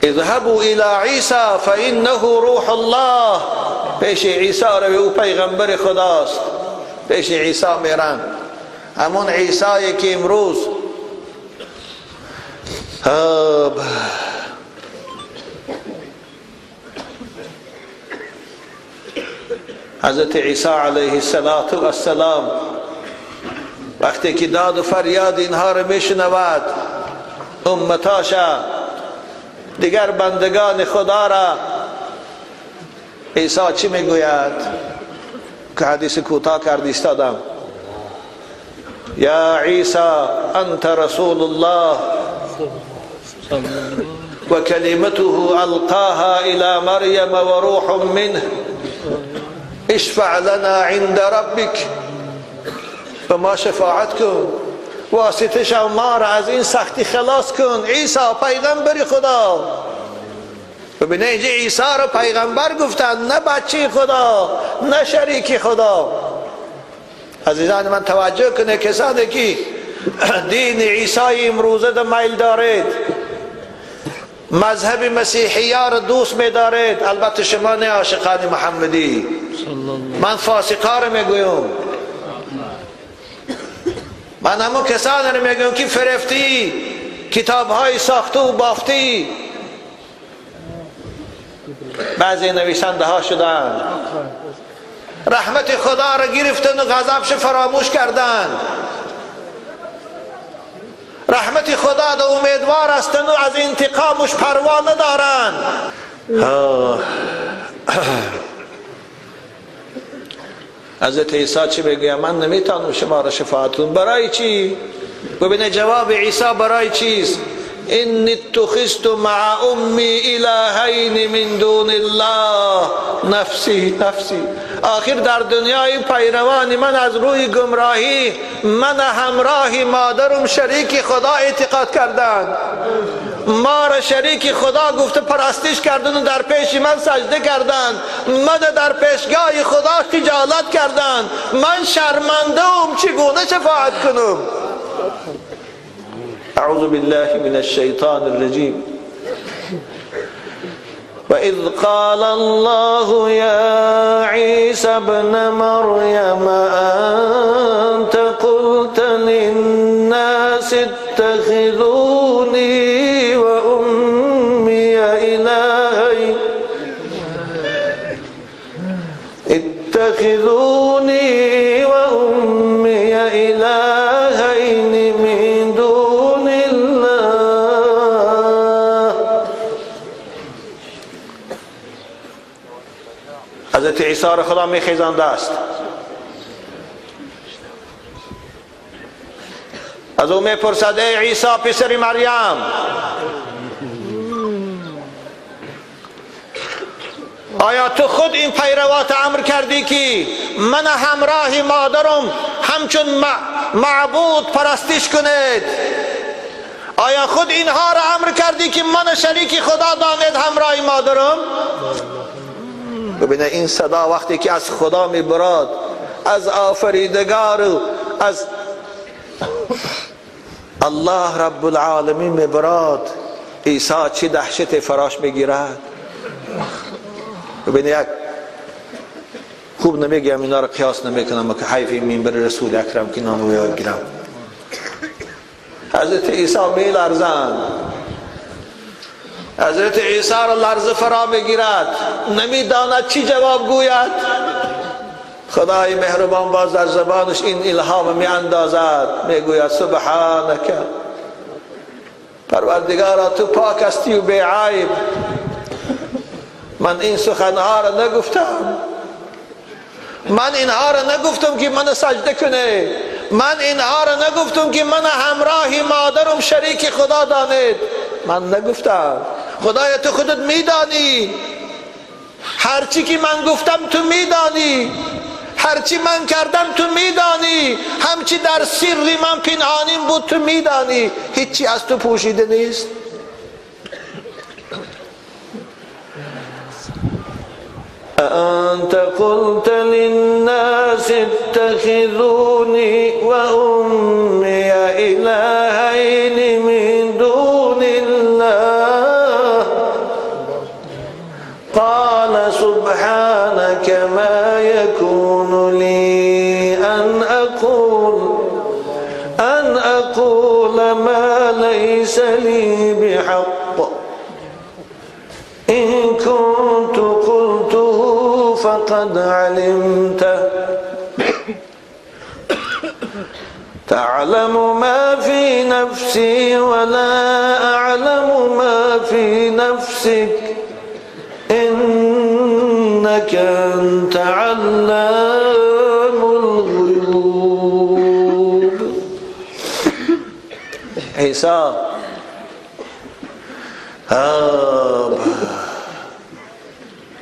اذهبوا الى عیسی فانه روح الله. پیش عیسی روید، او پیغمبر خداست. پیش عیسی میرن، همون عیسی که امروز حضرت عیسی علیه السلام وقتی که داد و فریاد اینها رو میشنود، امتاشا دیگر بندگان خدا را، عیسی چی میگوید؟ که حدیث کوتاه کرد ایستادم. یا عیسی انت رسول الله و کلمته القاها الى مریم و روح منه اشفع لنا عند ربک. به ما شفاعت کن، واسطه شو ما را از این سختی خلاص کن. عیسی پیغمبر خدا. ببینه اینجا عیسی را پیغمبر گفتن، نه بچه خدا، نه شریک خدا. عزیزان من توجه کنه، کسانی که دین عیسی امروزه در میل دارید، مذهب مسیحی را دوست می‌دارید، البته شما نه عاشقان محمدی، من فاسقا را میگویم، من همون کسانی را میگویم که فرفتی کتاب‌های ساخته و بافتی بعضی نویسنده ها شدن، رحمت خدا را گرفتن و غضبش فراموش کردن. رحمت خدا دا امیدوار هستند و از انتقامش پروا ندارند. حضرت عیسی چی میگوید؟ من نمیتونم شما را شفاعت کنم. برای چی؟ ببینه جواب عیسی برای چیست؟ انی اتخذت مع امی الهین من دون الله نفسی نفسی. آخر در دنیای پیروان من از روی گمراهی من همراه مادرم شریک خدا اعتقاد کردند، ما را شریک خدا گفته پرستش کردن و در پیش من سجده کردند، من در پیشگاه خدا خجالت کردند، من شرمنده ام، چگونه شفاعت کنم؟ اعوذ بالله من الشیطان الرجیم. وإذ قال الله يا عيسى ابن مريم أنت قلت للناس اتخذوني وأمي إلهين اتخذوني وأمي إلهين من دون الله. حضرت عیسی را خدا میخیزانده است. از او میپرسد ای عیسی پسر مریم، آیا تو خود این پیروات امر کردی که من همراه مادرم همچون معبود پرستش کنید؟ آیا خود اینها را امر کردی که من شریک خدا دانید همراه مادرم؟ ببینه این صدا وقتی که از خدا میبراد، از آفریدگار، از الله رب العالمین میبراد، عیسی چه دهشت فراش میگیرد. ببینه یک خوب نمیگم، اینا رو قیاس نمیکنم که حیف منبر رسول اکرم که نامو یاد گیرم. حضرت عیسی میلرزند، حضرت عیسی را لرزه فرا میگیرد، نمیداند چی جواب گوید. خدای مهربان باز در زبانش این الهام می اندازد، میگوید سبحانک، پروردگارا تو پاک هستی و بی عیب، من این سخنها را نگفتم، من اینها را نگفتم که من سجده کنه، من اینها را نگفتم که من همراه مادرم شریک خدا دانید، من نگفتم. خدایا تو خودت میدانی، هرچی که من گفتم تو میدانی، هرچی من کردم تو میدانی، همچی در سری من پنهانیم بود تو میدانی، هیچی از تو پوشیده نیست. أأنت قلت للناس اتخذوني وأمي إلهين من دون الله قال سبحانك ما يكون لي أن أقول ما ليس لي بحق إن كنت قلته فقد علمته تعلم ما في نفسي ولا أعلم ما في نفسك إنك أنت علام الغيوب. عیسی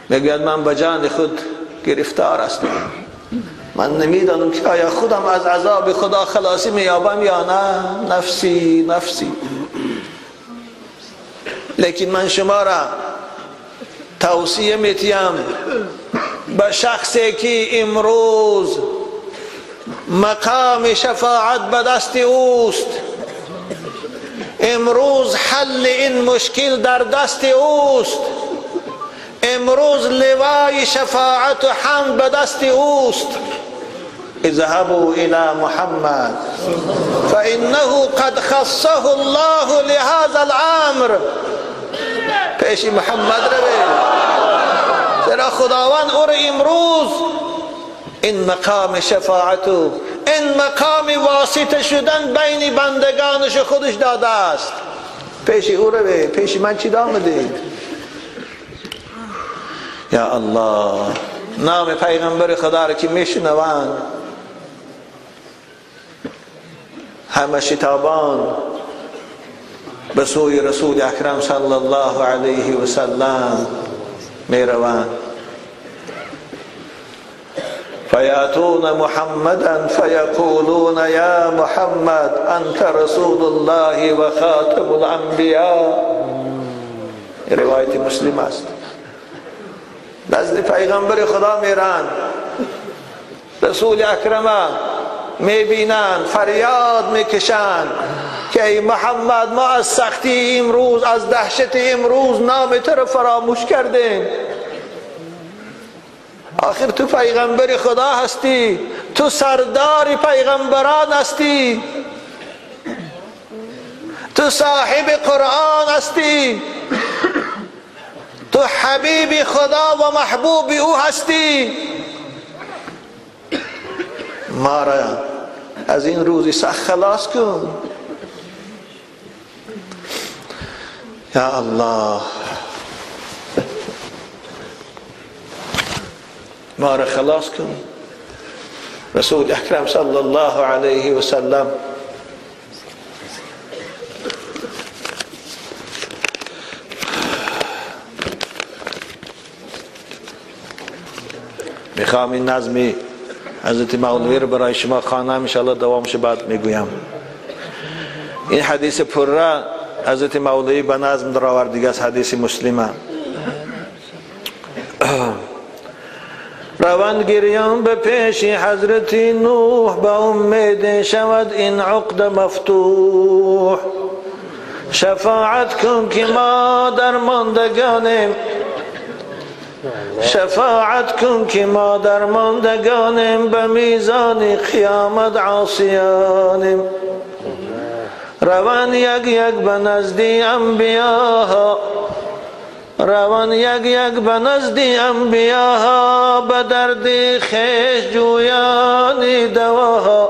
میگوید من به جان خود گرفتار هستم، من نمیدانم که آیا خودم از عذاب خدا خلاصی مییابم یا نه، نفسی نفسی. لیکن من شما را توصیه میتیم به شخصی که امروز مقام شفاعت به دست اوست، امروز حل این مشکل در دست اوست، امروز لوای شفاعت و حمد به دست اوست. اذهبوا الى محمد فانه قد خصه الله لهذا الامر. پیش محمد روید، چرا خداوند او را امروز این مقام شفاعت و این مقام واسطه شدن بین بندگانش خودش داده است. پیش او روید، پیش من چی دامدید؟ یا الله، نام پیغمبر خدا را که میشنوند همه شتابان به سوی رسول اکرم صلی الله علیه و سلم میروند. فیاتون محمدا فیقولون یا محمد انت رسول الله و خاتم الانبیاء. روایت مسلم است. نزد پیغمبر خدا میرن، رسول اکرم میبینن، فریاد میکشن، که ای محمد، ما از سختی امروز، از دهشت امروز نام تو رو فراموش کردیم. آخر تو پیغمبر خدا هستی، تو سردار پیغمبران هستی، تو صاحب قرآن هستی، تو حبیب خدا و محبوب او هستی. ما را از این روز سخت خلاص کن. یا الله، ما را خلاص کن. رسول اکرم صلی الله علیه و سلم میخوام این نظمی حضرت مولوی رو برای شما خوانم، انشاءالله دوامش بعد میگویم. این حدیث پره حضرت مولوی به نظم در آوردگی است، حدیث مسلمه. روند گریان به پیش حضرت نوح، به امید شود این عقد مفتوح. شفاعت کن که ما در ماندگانیم، شفاعت کن که ما در ماندگانیم، به میزان قیامت عاصیانیم. روان یک یک به نزد انبیاها، روان یک یک به نزد انبیاها، به درد خویش جویان دواها.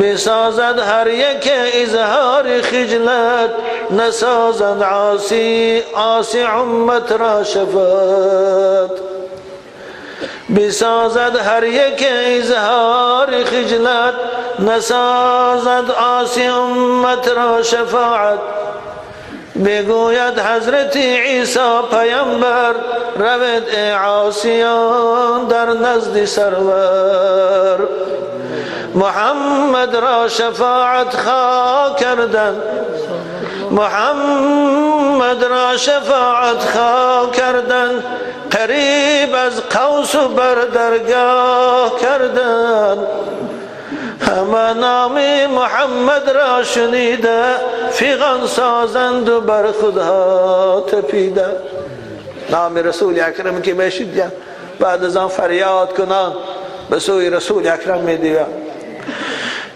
بسازد هر یک اظهار خجلت، نسازد عاصی امت را شفاعت. بسازد هر یک اظهار خجلت، نسازد عاصی امت را شفاعت. بگوید حضرت عیسی پیامبر، روید ای عاصیان در نزد سرور. محمد را شفاعت خواه کردن، محمد را شفاعت خواه کردن، قریب از قوس و بر درگاه کردن. همه نام محمد را شنیده، فغان سازند و بر خودها تپیده. نام رسول اکرم که میشید بعد از آن فریاد کنان به سوی رسول اکرم میدیوند.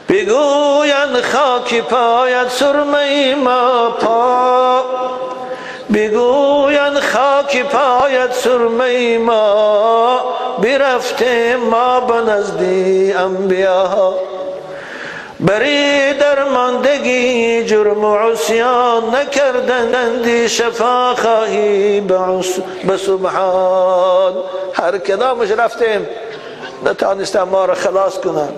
بگویند خاک پایت سرمه ما پا، بگویند خاک پایت سرمه ما، برفته ما به نزد انبیاها. بری درماندگی جرم و عصیان نکردند، شفا خواهی به سبحان. هر کدامش رفتیم نتانستم ما را خلاص کنند.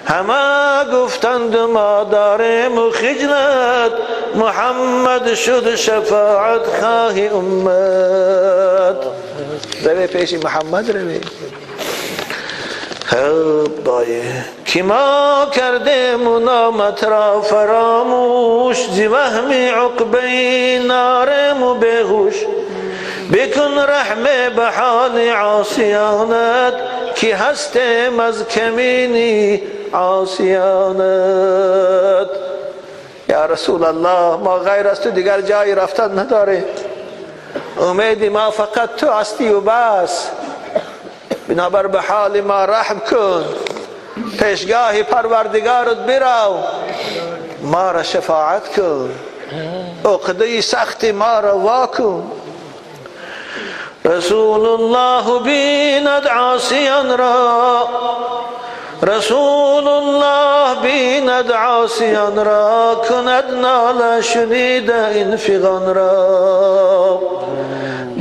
همه گفتند ما داریم و خجلت، محمد شد شفاعت خواهی امت. روی پیش محمد روی. خب دایه که ما کردیم و نامت را فراموش، ز وهم عقبه ناریم و بیهوش. بکن رحم به حال عاصیانت، که هستیم از کمینی عاصیانت. یا رسول الله، ما غیر از تو دیگر جایی رفتن نداریم، امید ما فقط تو هستی و بس. بنابر به حال ما رحم کن، پیشگاه پروردگارت برو، ما را شفاعت کن، عقده سخت ما را وا کن. رسول الله بیند عاصیان را، رسول الله بیند عاصیان را، کند ناله شنیده این فغان را.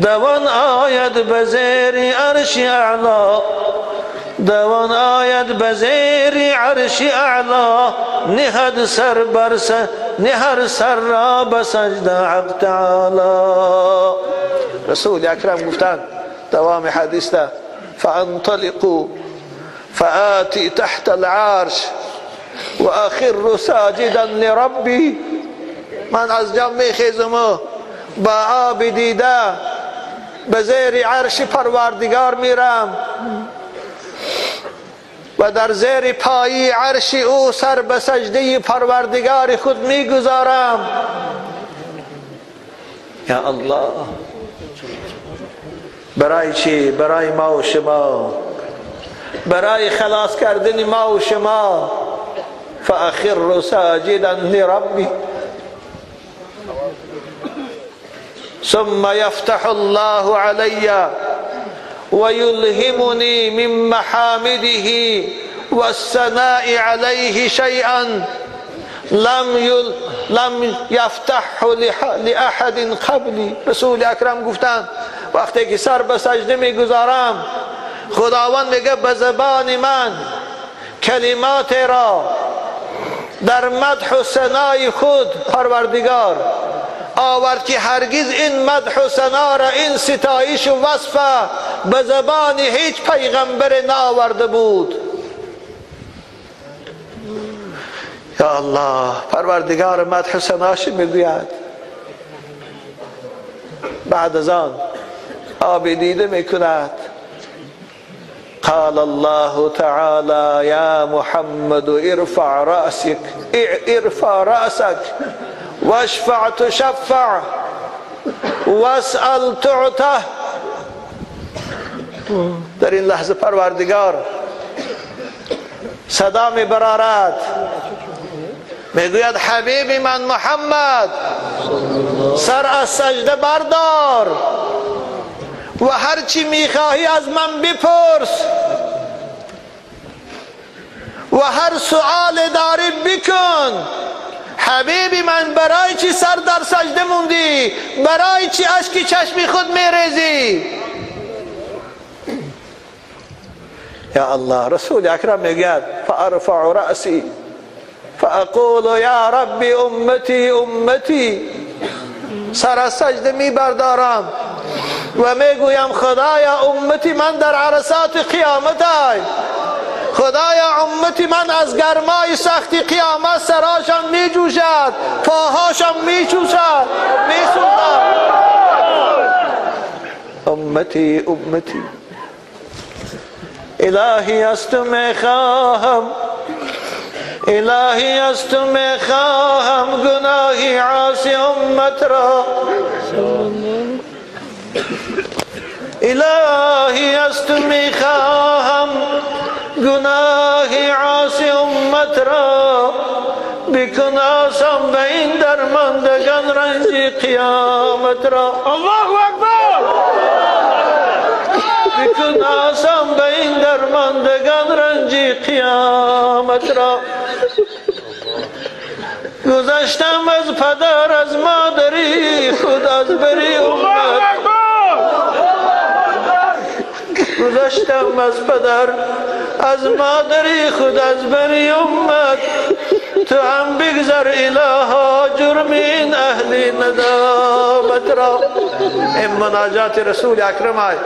دوان آید به زیر عرش اعلا، دوان آید به زیر عرش اعلا، نهد سر بر نهر سر را به سجده حق تعالی. رسول اکرم گفتند دوام حدیث ده، فانطلقوا فآتی تحت العرش و اخر ساجدا لربی. من از جام میخیزم و با آب دیده به زیر عرش پروردگار میرم. و در زیر پایی عرش او سر به سجده پروردگار خود میگذارم. یا الله، برای چی؟ برای ما و شما، برای خلاص کردن ما و شما. فأخر ساجدا لربي ثم يفتح الله علي ويلهمني من محامده والثناء عليه شيئا لم يفتحه لأحد قبلی. رسول اکرم گفتند وقتی که سر به سجده میگذارم، خداوند میگه به زبان من کلمات را در مدح و ثنای خود پروردگار آورد که هرگز این مدح و ثنا را، این ستایش و وصف به زبان هیچ پیغمبر نآورده بود. یا الله، پروردگار مدح و ثناش میگوید. بعد از آن آب دیده میکند. قال الله تعالى يا محمد ارفع رأسك، ارفع رأسك واشفع تشفع واسأل تعته. در این لحظه پروردگار صدا می برارد، میگوید حبیب من محمد، سر از سجده بردار و هرچی میخواهی از من بپرس و هر سؤال داری بکن. حبیبی من، برای چی سر در سجده موندی؟ برای چی اشک چشمی خود میریزی؟ یا الله، رسول اکرم میگوید فارفع رأسی فاقول یا ربی امتی امتی. سر از سجده میبردارم و میگویم خدایا امتی من در عرصات قیامت آی، خدایا امتی من از گرمای سختی قیامت سراشم میجوشد، پاهاشم میچوشد، میسوزد. امتی امتی، الهی از تو میخواهم، الهی از تو میخواهم گناهی عاصی امت را، الهی از تو میخواهم گناهی عاصی امت را، بکن آسان به این درماندگان رنج قیامت را. الله اکبر. بکن آسان به این درماندگان رنج قیامت را. گذشتم از پدر از مادری خود از بری امت، گذشتم از پدر از مادری خود از بری امت، تو هم بگذر الها جرم این اهل ندامت را. این مناجات رسول اکرم آی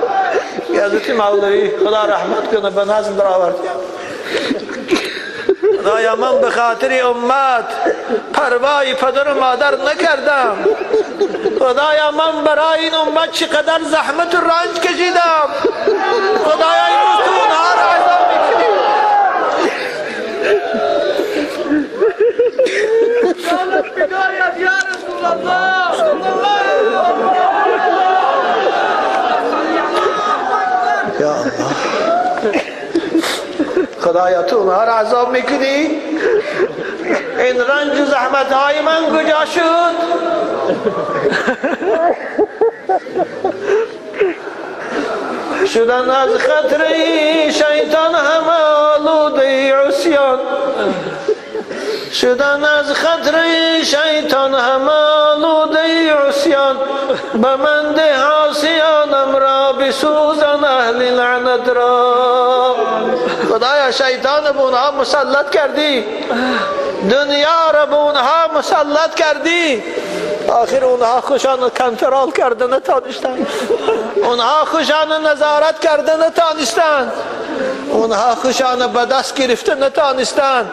حضرت مولوی خدا رحمت کنه به نظم در آورد. خدایا من به خاطر امت پروای پدر و مادر نکردم، خدایا من برای این امت چقدر زحمت و رنج کشیدم، خدایا امروز تو اونها را عذاب میکنی. یا الله، خدایا تو اونها را عذاب میکنی؟ این رنج و زحمت های من کجا شد؟ شدن از خطر شیطان همه آلوده عصیان، شدن از خطر شیطان همه آلوده عصیان، به من ده عاصیانم را بسوزن اهل لعنت را. خدایا شیطان به اونها مسلط کردی، دنیا را به اونها مسلط کردی، آخر اونها خوشان کنترل کرده نتانستند، اونها خوشان نظارت کرده نتانستند، اونها خوشان به دست گرفته نتانستند،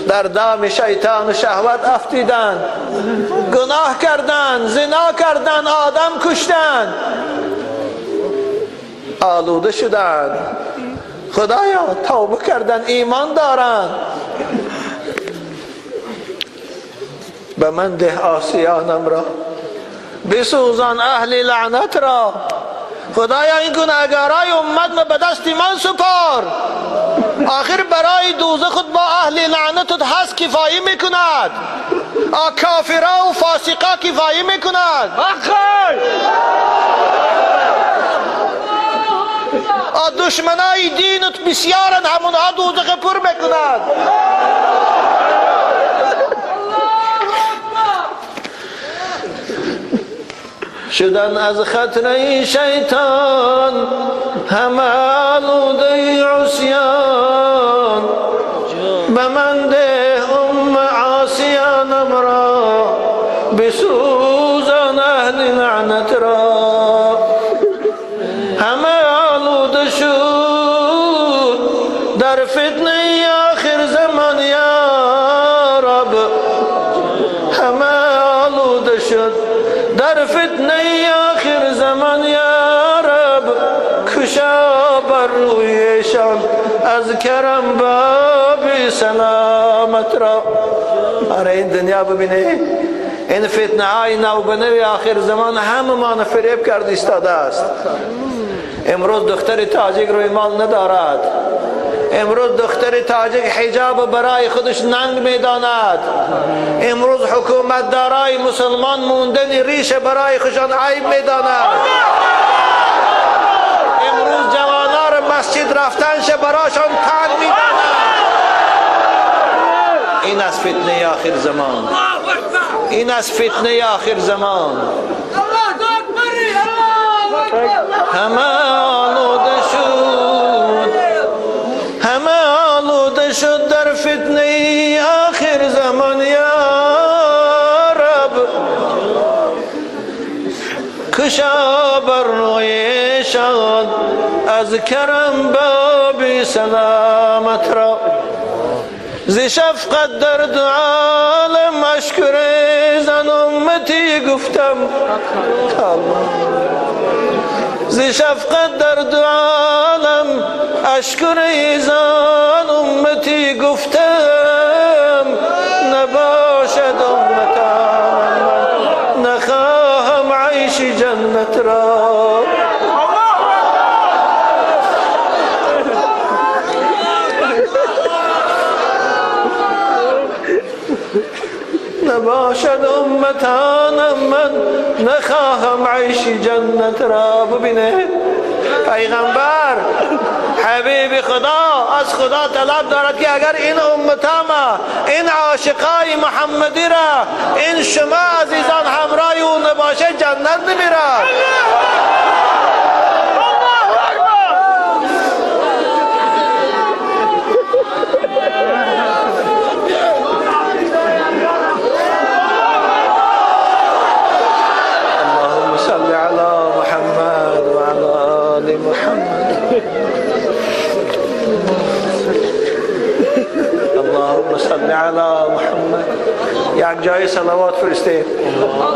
در دام شیطان و شهوت افتیدند، گناه کردند، زنا کردند، آدم کشتند، آلوده شدند. خدایا توبه کردن، ایمان دارن، به من ده آسیانم را، بسوزان اهل لعنت را. خدایا این گناهگارای امت ما به دست من سپار. آخر برای دوزخ خود با اهل لعنت هست کفایه میکند، کافرا و فاسقا کفایه میکند، دشمنای دینت بسیارن، همونها دوزخ پر میکند. شدن از خطر شیطان همه آلوده عصیان، به من ده ام عاصیانم را، بسوزان اهل لعنت را. همه آلوده شد در فتنه آخر زمان یا رب، همه آلوده شد در فتنه آخر زمان یا رب. کشا بر رویشان از کرم باب سلامت را. آره این دنیا ببینه، این فتنه های نو به نو آخر زمان همه ما فریب کرد ایستاده است. امروز دختر تاجیک روی مال ندارد، امروز دختر تاجیک حجاب برای خودش ننگ میداند، امروز حکومت دارای مسلمان موندن ریش برای خودشان عیب میداند، امروز جوانان مسجد رفتنش برایشان تنگ میداند. این از فتنه آخر زمان، این از فتنه آخر زمان. همه آلوده شد، همه آلوده شد در فتنه آخر زمان یا رب. کشا بر رویشان از کرم باب سلامت را. ز شفقت در دو عالم اشکر زن امتی گفتم، ز شفقت در دو عالم اشکر زن امتی گفتم، نباشد امتان من نخواهم عیش جنت را. نباشد امتانم من نخواهم عیش جنت را. ببینه پیغمبر حبیب خدا از خدا طلب دارد که اگر این امتام، این عاشقای محمدی را، این شما عزیزان همراه او نباشه جنت نمیرد. اللهم صل على محمد وعلى آل محمد. اللهم صل على محمد. یک جای صلوات فرستید.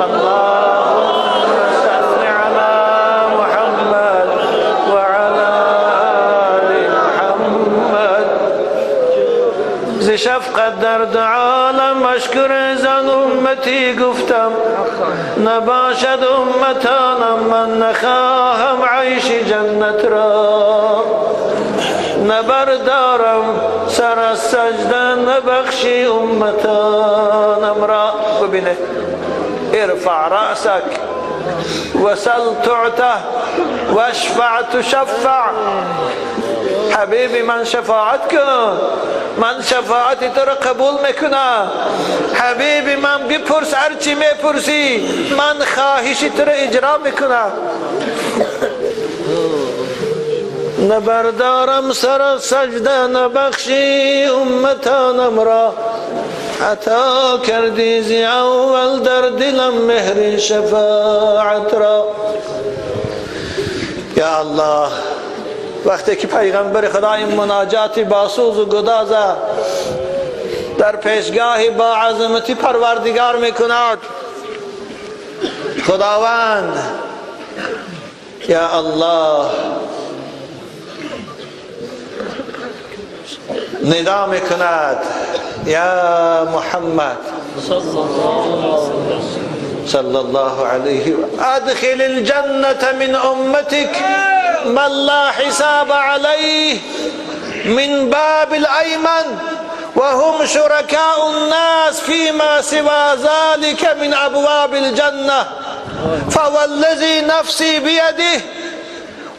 اللهم صل على محمد وعلى آل محمد. ز شفقت در دو عالم اشکر زن امتی گفتم، نباشد امتانم من نخواهم عیش جنت را. نبردارم سر از سجده نبخشی امتانم را. ببینه ارفع رأسك وسل تعته واشفع تشفع. حبیبی من شفاعت کن، من شفاعت تو را قبول میکنم. حبیبی من بپرس هرچی میپرسی، من خواهش تو را اجرا میکنم. نبردارم سر سجده نبخشی امتانم را. عطا کردی زی اول در دلم مهر شفاعت را. یا الله، وقتی که پیغمبر خدا این مناجات با سوز و گداز در پیشگاه با عظمتی پروردگار میکند، خداوند یا الله ندا میکند یا محمد صلی الله علیه و ادخل الجنة من امتك من لا حساب علیه من باب الایمن وهم شركاء الناس فيما سوى ذلك من ابواب الجنة فوالذي نفسي بيده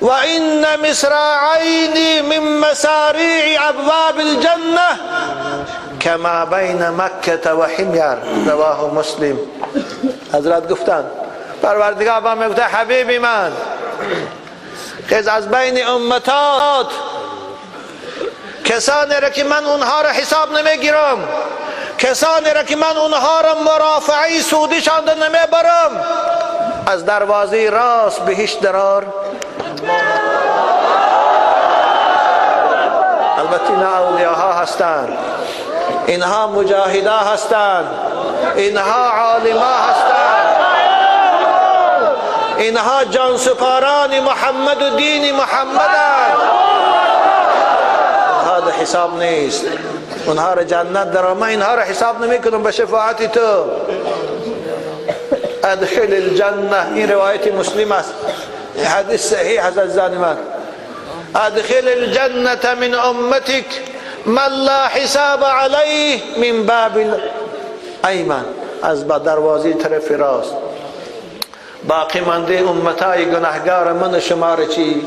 وإن مصراعين من مساريع أبواب الجنة كما بين مكة وحمير. رواه مسلم. حضرت گفتند پروردگار با من گفته حبیبی من خیز از بین امتات کسانی را که من اونها را حساب نمیگیرم، کسانی را که من اونها را مرافعی سودیشان نمیبرم، از دروازه راست بهشت درار. البته اینا اولیاها هستند، اینها مجاهدا هستند، اینها عالما هستند، اینها جانسپاران محمد و دین محمدند. اونها در حساب نیست، اونها را جنت در. من اینها را حساب نمی کنم به شفاعت تو. ادخل الجنه، این روایت مسلم است، حدیث صحیح است عزیزان من. ادخل الجنة من امتك من لا حساب علیه من باب الایمن، از دروازه طرف راست. باقی مانده امتای گناهگار من شما را چی؟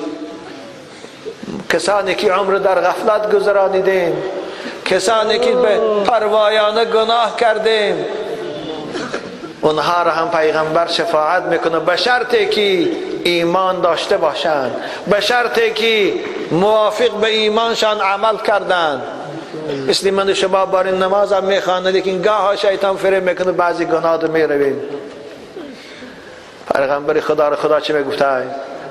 کسانی که عمر در غفلت گذرانیدیم، کسانی که به پروایانه گناه کردیم، اونها را هم پیغمبر شفاعت میکنه، به شرطی که ایمان داشته باشند، به شرطی که موافق به ایمانشان عمل کردند. مثل من شما بار نماز هم میخوانه، لیکن گاه شیطان فریب میکنه، بعضی گناه رو میرویم. پیغمبر خدا را خدا چی میگفته؟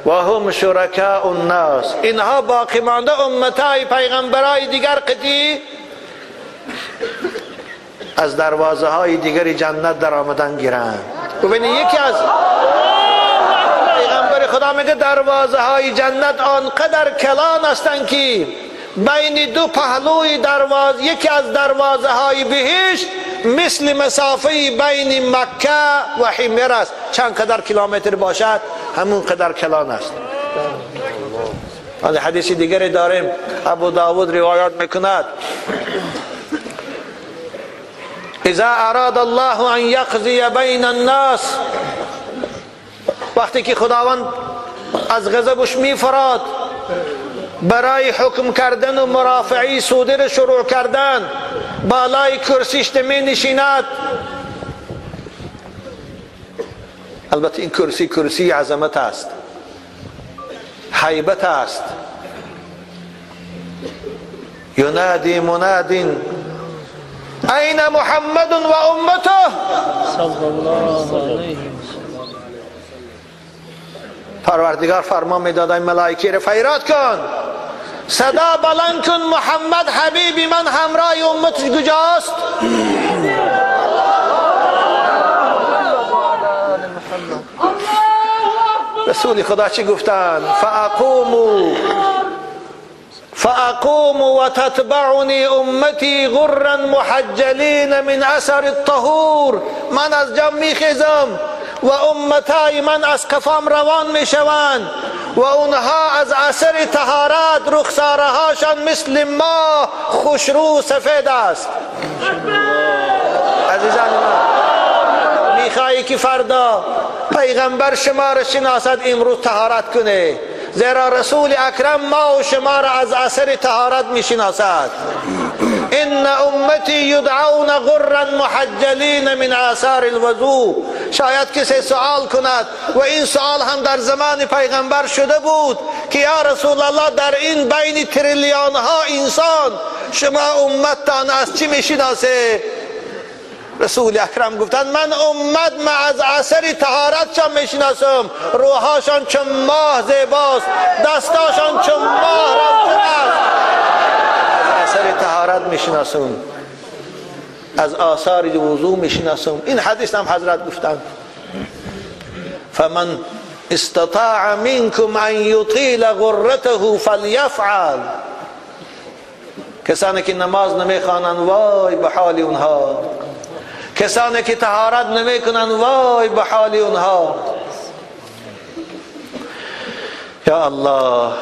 و هم شرکاء الناس، اینها باقی مانده امتای پیغمبرای دیگر قطعی از دروازه های دیگر جنت در آمدن گیرند. ببینید یکی از پیغمبر خدا میگه دروازه های جنت آنقدر کلان هستند که بین دو پهلوی دروازه، یکی از دروازه های بهشت مثل مسافه بین مکه و حمیر است. چند قدر کیلومتر باشد همون قدر کلان است. حدیث دیگری داریم، ابو داود روایت میکند اذا اراد الله ان یقضی بین الناس، وقتی که خداوند از غضبش میفراد برای حکم کردن و مرافعی سودی شروع کردن، بالای کرسیش می نشیند. البته این کرسی کرسی عظمت است، هیبت است. ینادی مناد این محمد و امته صلی الله علیه وسلم. پروردگار فرمان میداد این ملائکه را فریاد کن، صدا بلند کن، محمد حبیبی من همراه امتش کجاست؟ رسول خدا چی گفتند؟ فأقوم وتتبعني امتی غرا محجلین من اثر الطهور. من از جام میخیزم و امتای من از قفام روان میشوند و اونها از اثر طهارت رخسارهاشان مثل ما خوشرو سفید است. عزیزان من، میخوایی که فردا پیغمبر شما را شناسد امروز طهارت کنه، زیرا رسول اکرم ما و شما را از اثر طهارت میشناسد. ان امتی یدعون غرا محجلین من آثار الوضوء. شاید کسی سوال کند و این سوال هم در زمان پیغمبر شده بود که یا رسول الله در این بین تریلیون ها انسان شما امتتان از چی میشناسه؟ رسول اکرم گفتند من امت ما از اثر طهارتشان میشناسم، روحاشان چون ماه زیباست، دستاشان چون ماه روشن است. از اثر طهارت میشناسم، از آثار وضو میشناسم. این حدیث هم حضرت گفتند فمن استطاع منكم ان یطیل غرته فلیفعل. کسانی که نماز نمیخوانند وای به حال اونها، کسانی که طهارت نمیکنند وای به حال اونها. یا الله،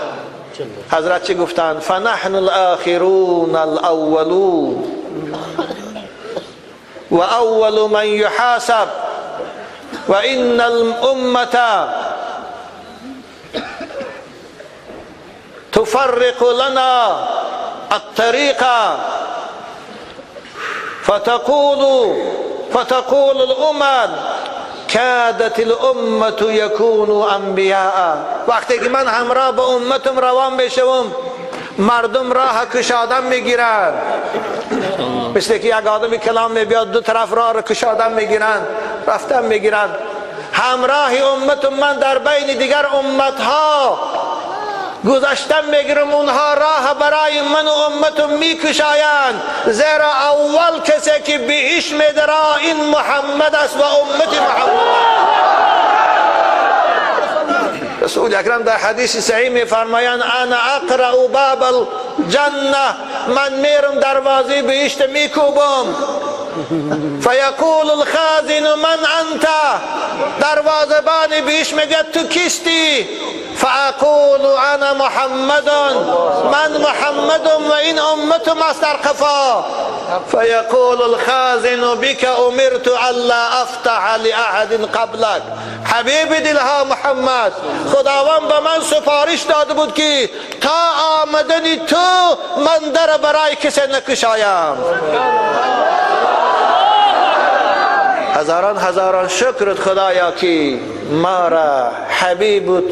حضرت چی گفتند؟ فنحن الاخرون الاولون و اول من یحاسب و ان الامه تفرق لنا الطريق فتقول الامم كادت الامه يكون انبیاء. وقتی که من همراه با امتم روان میشوم، مردم راه کشادن میگیرند. مثل که یک آدم کلام میبیاد، دو طرف راه را کشادن میگیرند، رفتن میگیرند. همراه امتم من در بین دیگر امتها گذشتن میگیرم، اونها راه برای من و امتم میکشایند، زیرا اول کسی که بهش میدرا این محمد است و امت محمد. رسول اکرم در حدیث صحیح میفرمایند انا اقرأ باب الجنه، من میرم دروازه بهشت میکوبم. فیقول الخازن من انت، دروازه‌بان بهشت میگه تو کیستی؟ فاقول انا محمد، من محمدم و این امتم است در قفا. فیقول الخازن بك امرت الا افتح لاحد قبلك. حبیب دلها محمد، خداوند به من سفارش داده بود که تا آمدن تو من در برای کسی نکشایم. هزاران هزاران شکرت خدایا که ما را حبیبت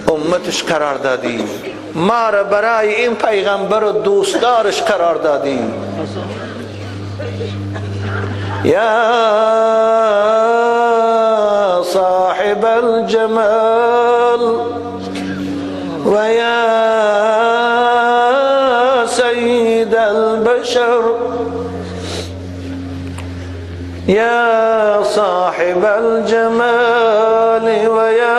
امتش قرار دادی، ما را برای این پیغمبر و دوستدارش قرار دادی. یا صاحب الجمال و یا سید البشر، یا صاحب الجمال و یا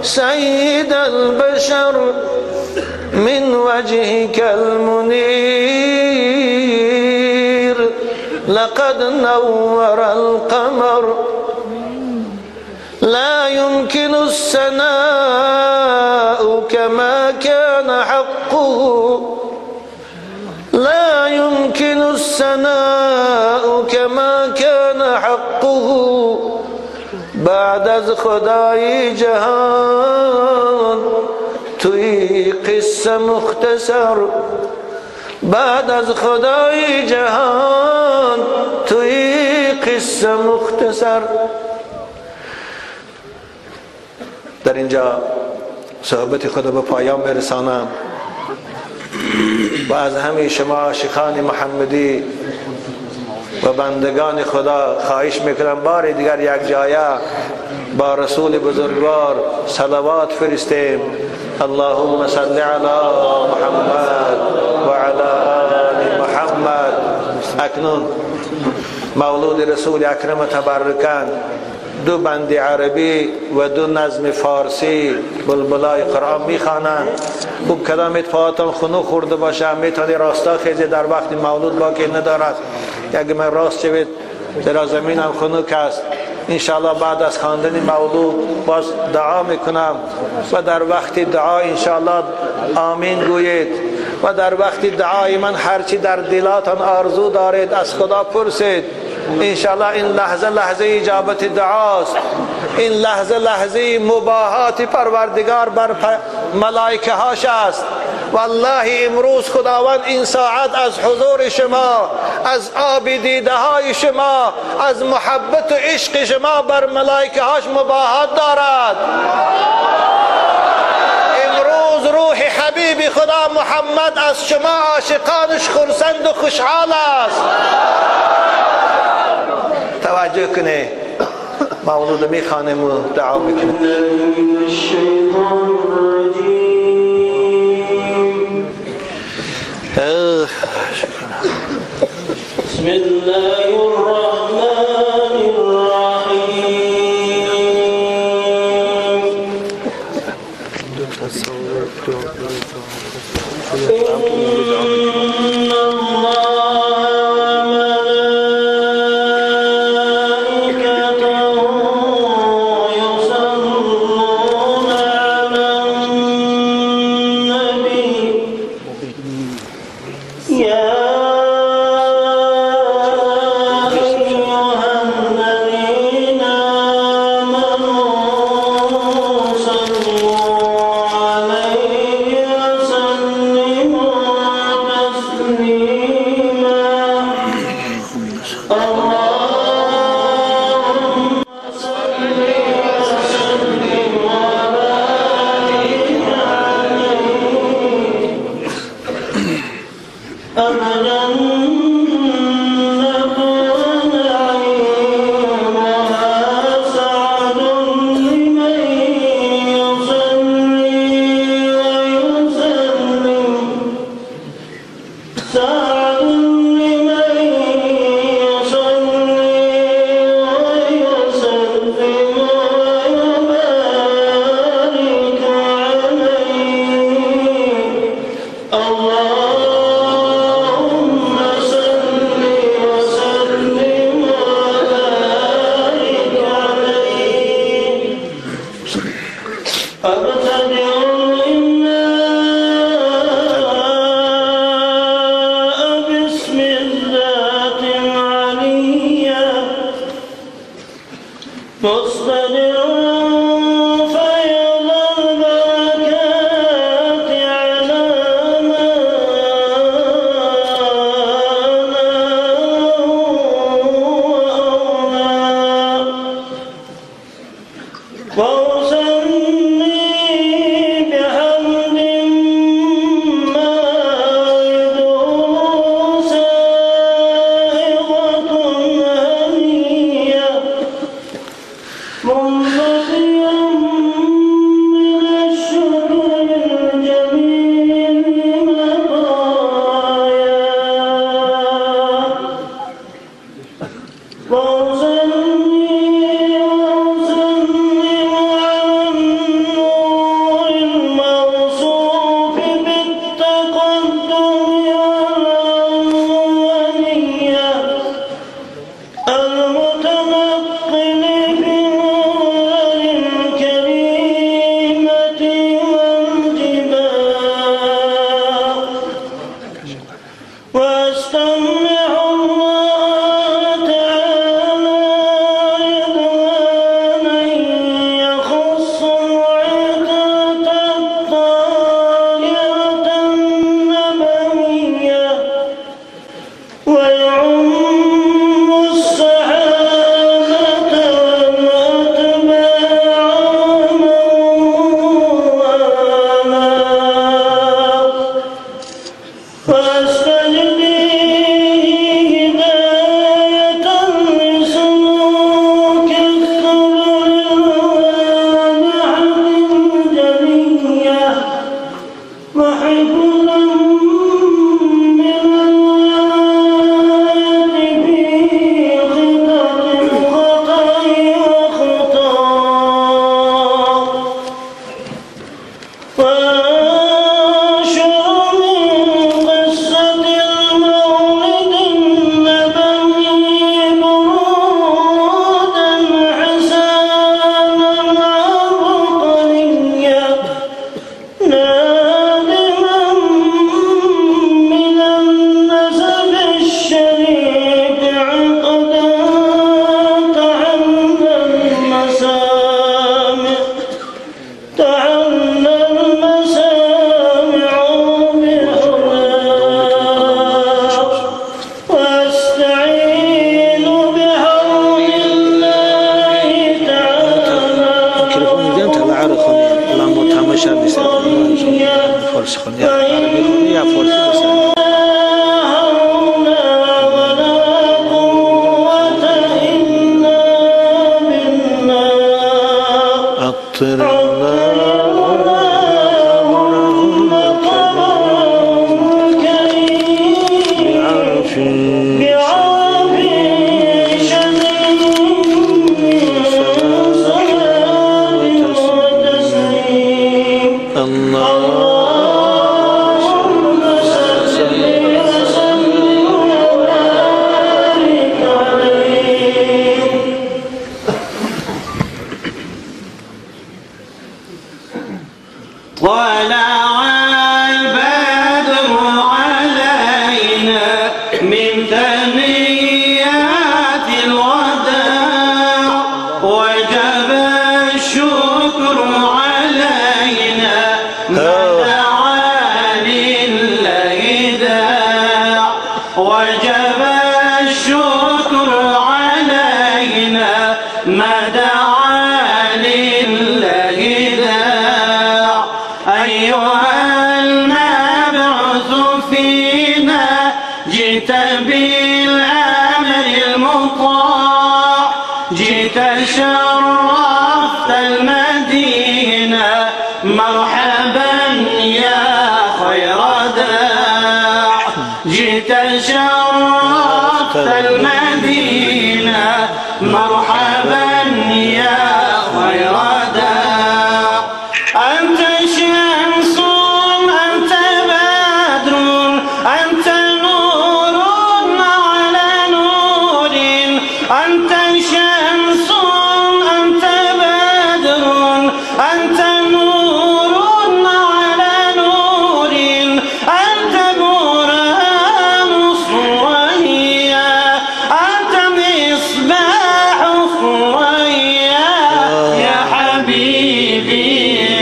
سید البشر، من وجهك المنير لقد نور القمر، لا يمكن الثناء كما كان حقه، لا يمكن الثناء كما كان حقه بعد از خدای جهان توی قصه مختصر، بعد از خدای جهان توی قصه مختصر. در اینجا صحبت خود به پایان برسانم و از همه شما عاشقان محمدی و بندگان خدا خواهش میکنم بار دیگر یک جایه با رسول بزرگوار صلوات فرستیم. اللهم صل علی محمد و علی آل محمد. اکنون مولود رسول اکرم تبرکان، دو بند عربی و دو نظم فارسی بلبلای قرآن میخوانند. خوب کلامت پاهاتان خنو خورده باشه، میتونی راستا خیزی در وقت مولود باقی ندارد. اگه من راست شوید زیرا زمینم خنک است. انشاءالله بعد از خواندن مولود باز دعا میکنم و در وقت دعا انشاءالله آمین گویید و در وقت دعای من هرچی در دلاتان آرزو دارید از خدا پرسید. انشاءالله این لحظه لحظه اجابت دعاست، این لحظه لحظه مباهات پروردگار بر ملائکه هاش است. والله امروز خداوند این ساعت از حضور شما، از آب دیده های شما، از محبت و عشق شما بر ملائکه هاش مباهات دارد. امروز روح حبیب خدا محمد از شما عاشقانش خرسند و خوشحال است. توجه کنه، مولود میخوانیم و دعا میکنیم. بسم الله الرحمن الرحیم. إن الله وملائكته يصلون على النبي يا أيها الذين آمنوا صلوا عليه وسلموا تسليما. اللهم صل وسلم وبارك عليه. الجنة ونعيمها سعد لمن يصلي ويسلم، سعد لمن يصلي ويسلم ويبارك عليه. اللهم صل وسلم وبارك عليه. أبتدئ الإملاء باسم الذات العلية مستدرا فيض البركات على ما ناله وأولى. وأسمي بحمد ما يدعو سائغة هنية منبثقا من الشكر الجميل مطايا. وأصلي وأسلم على النور الموصوف بالتقدم والأولية المتنقل في الغرر الكريمة والجبال. وأستمع الله تعالى رضوانا يخص العترة الطاهرة النبوية ويعم الصحابة والأتباع ومن والاه. وأستجديه هداية لسلوك السبل الواضحة الجلية وحفظا من الوارد في خطط الخطأ وخطأ. وأنشر من قصة المولد النبوي برودا حسانا عبقريا نادما من النسب الشريف عقدا تحلى المسامع تعلى المسامع بحلاه. وأستعين بحول الله تعالى. لا حول ولا قوة إلا بالله. عطر اللهم قبره الكريم بعرف بعرف شديد صلاة وتسليم. طلع البدر علينا من ثنيات الوداع، وجب الشكر علينا ما دعا لله داع، وجب الشكر علينا ما دعا لله داع. أيها المبعوث فينا جئت بالأمر المطاع، جئت شرفت المدينة، مرحبا يا خير داع، جئت شرفت المدينة، مرحبا يا خير داع. أنت شمس، أنت بدر، أنت نور على نور، أنت شمس، أنت بدر، أنت نور على نور، أنت برهان الثريا، أنت مصباح الثريا، يا حبيبي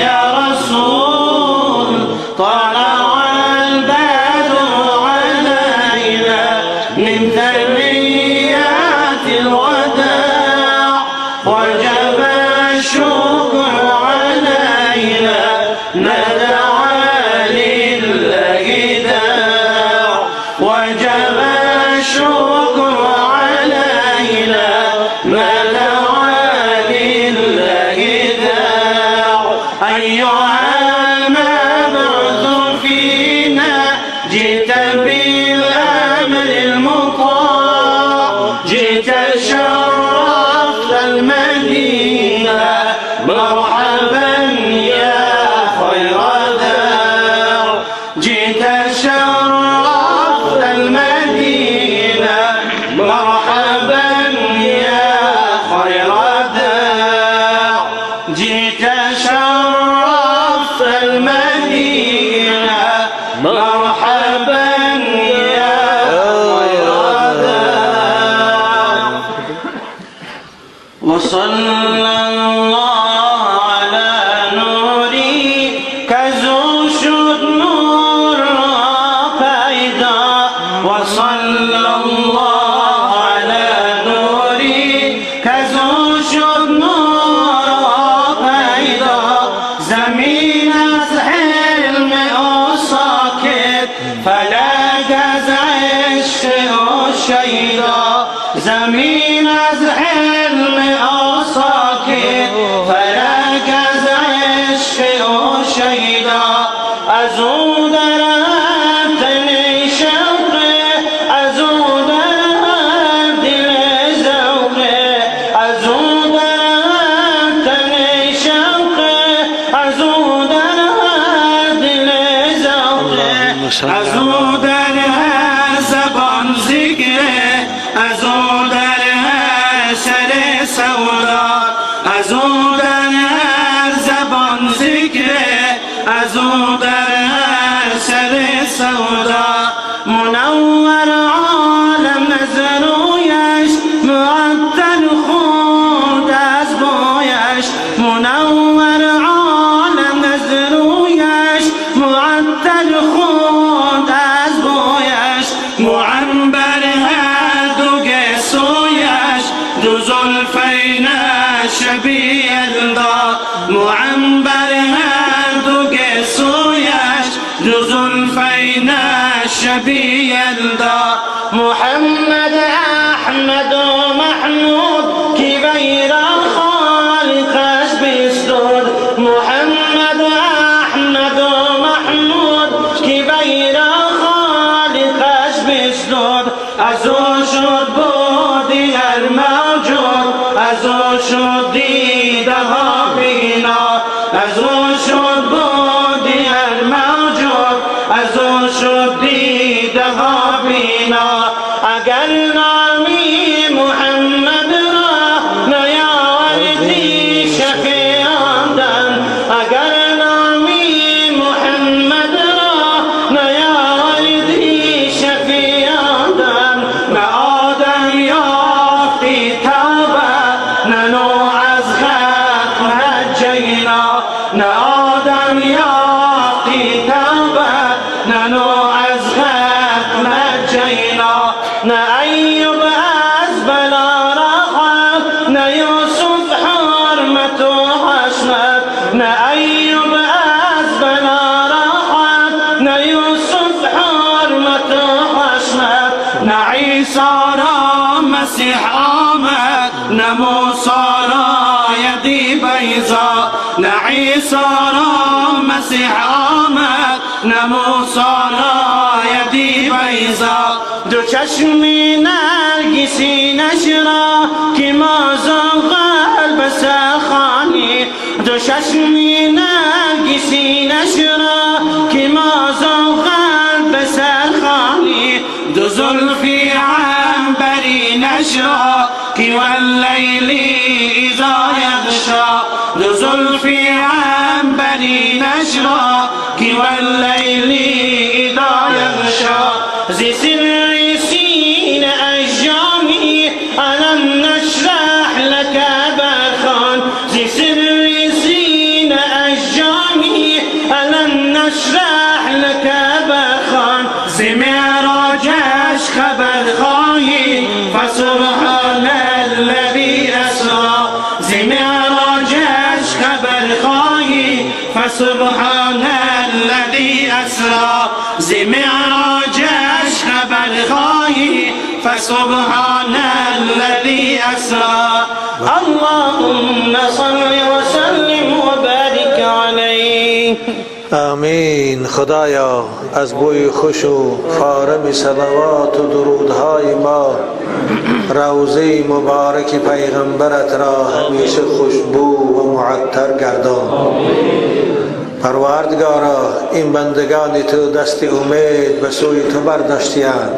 يا رسول، طلع البدر علينا من ثنيات الوداع، وجب الشكر علينا ما دعا لله داع، وجب الشكر علينا ما دعا لله داع. أيها المبعوث فينا جئت بالأمر المطاع، جئت شرفت المدينة، مرحبا يا خير داع، جئت شرفت المدينة، مرحبا يا خير داع، جئت شرفت المدينة، مرحبا يا خير داع. وصلى الله على نوري كزو شد نور پیدا، وصلى الله على نوري كزو شد نور پیدا، زمین از حلم او ساکت، فلک از عشق او شیدا، زمین از حلم او ساکت، فلک از عشق او شیدا، از او در تن شوق، از او در دل ذوق، از او در تن شوق، از او در دل ذوق، از او در هر زبان ذکر، از او در هر سر سودا، از او در هر زبان ذکر، از او در هر سر سودا. منور عالم نظرویش، معطر خود از بویش، منور عالم نظرویش، معطر خود از بویش، معنبر هر دو گسویش، دو زلفین شبیه یلدا، معنبر هر دو گسویش، دو زلفین شبیه یلدا. محمد احمد و محمود کی غیر خالقش بستود، محمد احمد و محمود کی غیر خالقش بستود، از او شد بودی هر موجود، از او شد دیده ها بینا، از او شد بودی هر موجود، از او شد دیده ها بینا. اگر نامی محمد را نیاوردی شفیع آن دم، اگر نامی مسیح آمد نموسانای دی بیضا دو چشمی نرگسی نشرا که ما زان قلب سرخانی دو چشمی نرگسی نشرا که ما زان قلب سرخانی دو زلفی عنبری نشرا که واللیل اذا یغشا دو زلفی عنبری نشرا که واللیل اذا یغشا زی سر سین اجامی الم نشرح لك برخان زی سر سین اجامی الم نشرح لك برخان زی معراجش خبر خواهی فسبحان الذی اسرا زی معراجش خبر خواهی فسبحان الذی اسرا زی معراجش خبر خواهی فسبحان الذی اسرا اللهم صل وسلم وبارك عليه. آمین. خدایا از بوی خوش و فارم صلوات و درودهای ما روضه مبارک پیغمبرت را همیشه خوشبو و معطر گردان. پروردگارا این بندگان تو دست امید به سوی تو برداشتیند،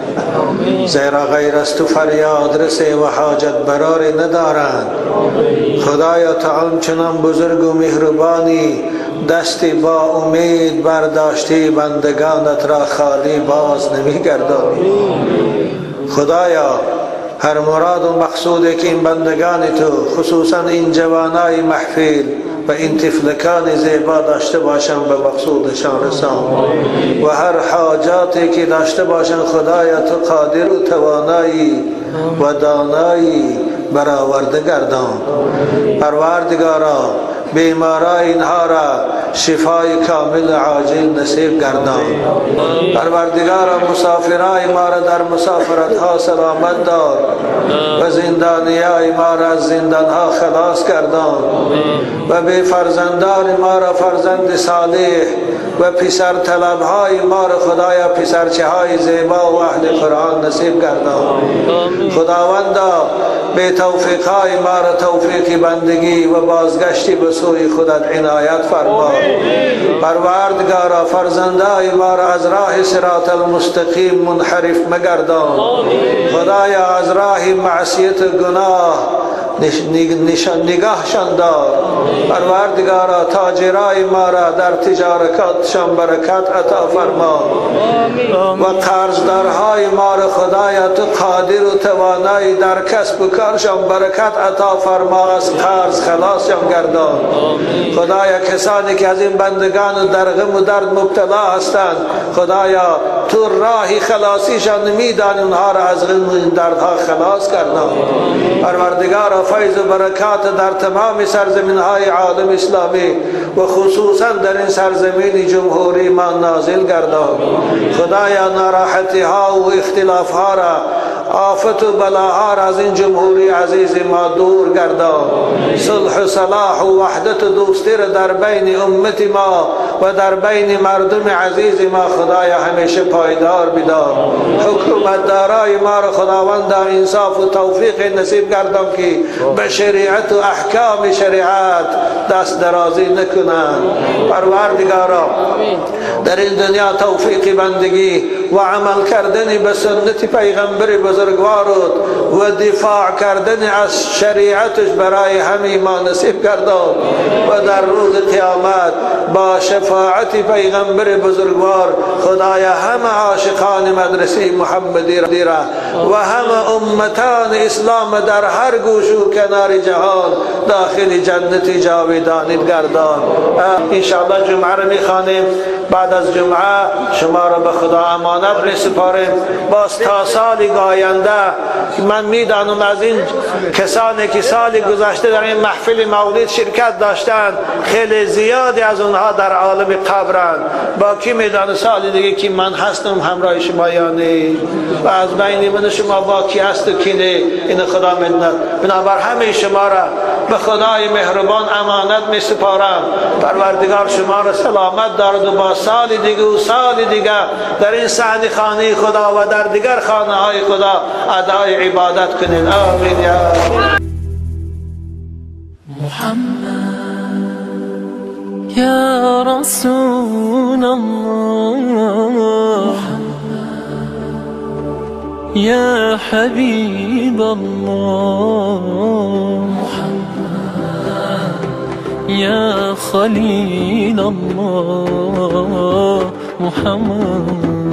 زیرا غیر از تو فریاد رسه و حاجت برار ندارند. خدایا تو آنچنان بزرگ و مهربانی، دست با امید برداشتی بندگانت را خالی باز نمیگردانی. خدایا هر مراد و مقصودی که این بندگان تو خصوصا این جوانای محفل و این طفلکان زیبا داشته باشند به مقصودشان رسان و هر حاجاتی که داشته باشند خدایا تو قادر و توانایی و دانایی برآورده گردان. پروردگارا بیمارای اینها را شفای کامل عاجل نصیب گردان. پروردگارا مسافرای ما را در مسافرت ها سلامت دار و زندانیای ما را از زندان ها خلاص گردان و به فرزندان ما را فرزند صالح و پسر طلب های ما را خدایا پسرچه های زیبا و اهل قرآن نصیب گردان. خداوندا به توفیق های ما را توفیق بندگی و بازگشتی به سوی خودت عنایت فرما. پروردگارا فرزندای ما را از راه صراط المستقیم منحرف مگردان. خدایا از راه معصیت و گناه نگاهشان دار. پروردگارا تاجرای ما را در تجارتشان برکت عطا فرما و قرضدارهای ما را خدایا تو قادر و توانایی در کسب و کارشان برکت عطا فرما، از قرض خلاصشان گردان. خدایا کسانی که از این بندگان و در غم و درد مبتلا هستند خدایا تو راه خلاصیشان میدانی، اونها را از غم و دردها خلاص گردان. پروردگارا فیض و برکات در تمام سرزمین های عالم اسلامی و خصوصا در این سرزمین جمهوری ما نازل گردان. خدایا ناراحتی ها و اختلاف ها را، آفت و بلاها را از این جمهوری عزیز ما دور گردان. صلح و صلاح و وحدت و دوستی را در بین امت ما و در بین مردم عزیز ما خدایا همیشه پایدار بدار. حکومت دارای ما را خداوند انصاف و توفیق نصیب گردان که به شریعت و احکام شریعت دست درازی نکنند. پروردگارا در این دنیا توفیق بندگی و عمل کردن به سنت پیغمبر بزرگوارت و دفاع کردن از شریعتش برای همه ما نصیب گردان و در روز قیامت با شفاعت پیغمبر بزرگوار خدایا همه عاشقان مدرسه محمدی را و همه امتان اسلام در هر گوش و کنار جهان داخل جنت جاودانی گردان. انشاءالله جمعه را میخوانیم. بعد از جمعه شما را به خدا امانت میسپاریم. باز تا سال آینده آینده من میدانم از این کسانی که سال گذشته در این محفل مولد شرکت داشتند خیلی زیادی از اونها در عالم قبرند. با کی میدانه سال دیگه که من هستم همراه شما یا نه، و از بین من شما با کی هست و کی نه، این خدا میداند. بنابر همه شما را به خدای مهربان امانت می سپارم. پروردگار شما را سلامت دارد و با سال دیگه و سال دیگه در این صحن خانه خدا و در دیگر خانه های خدا ادای عبادت کنید. آمین یا محمد یا رسول الله یا حبیب الله یا خلیل الله محمد.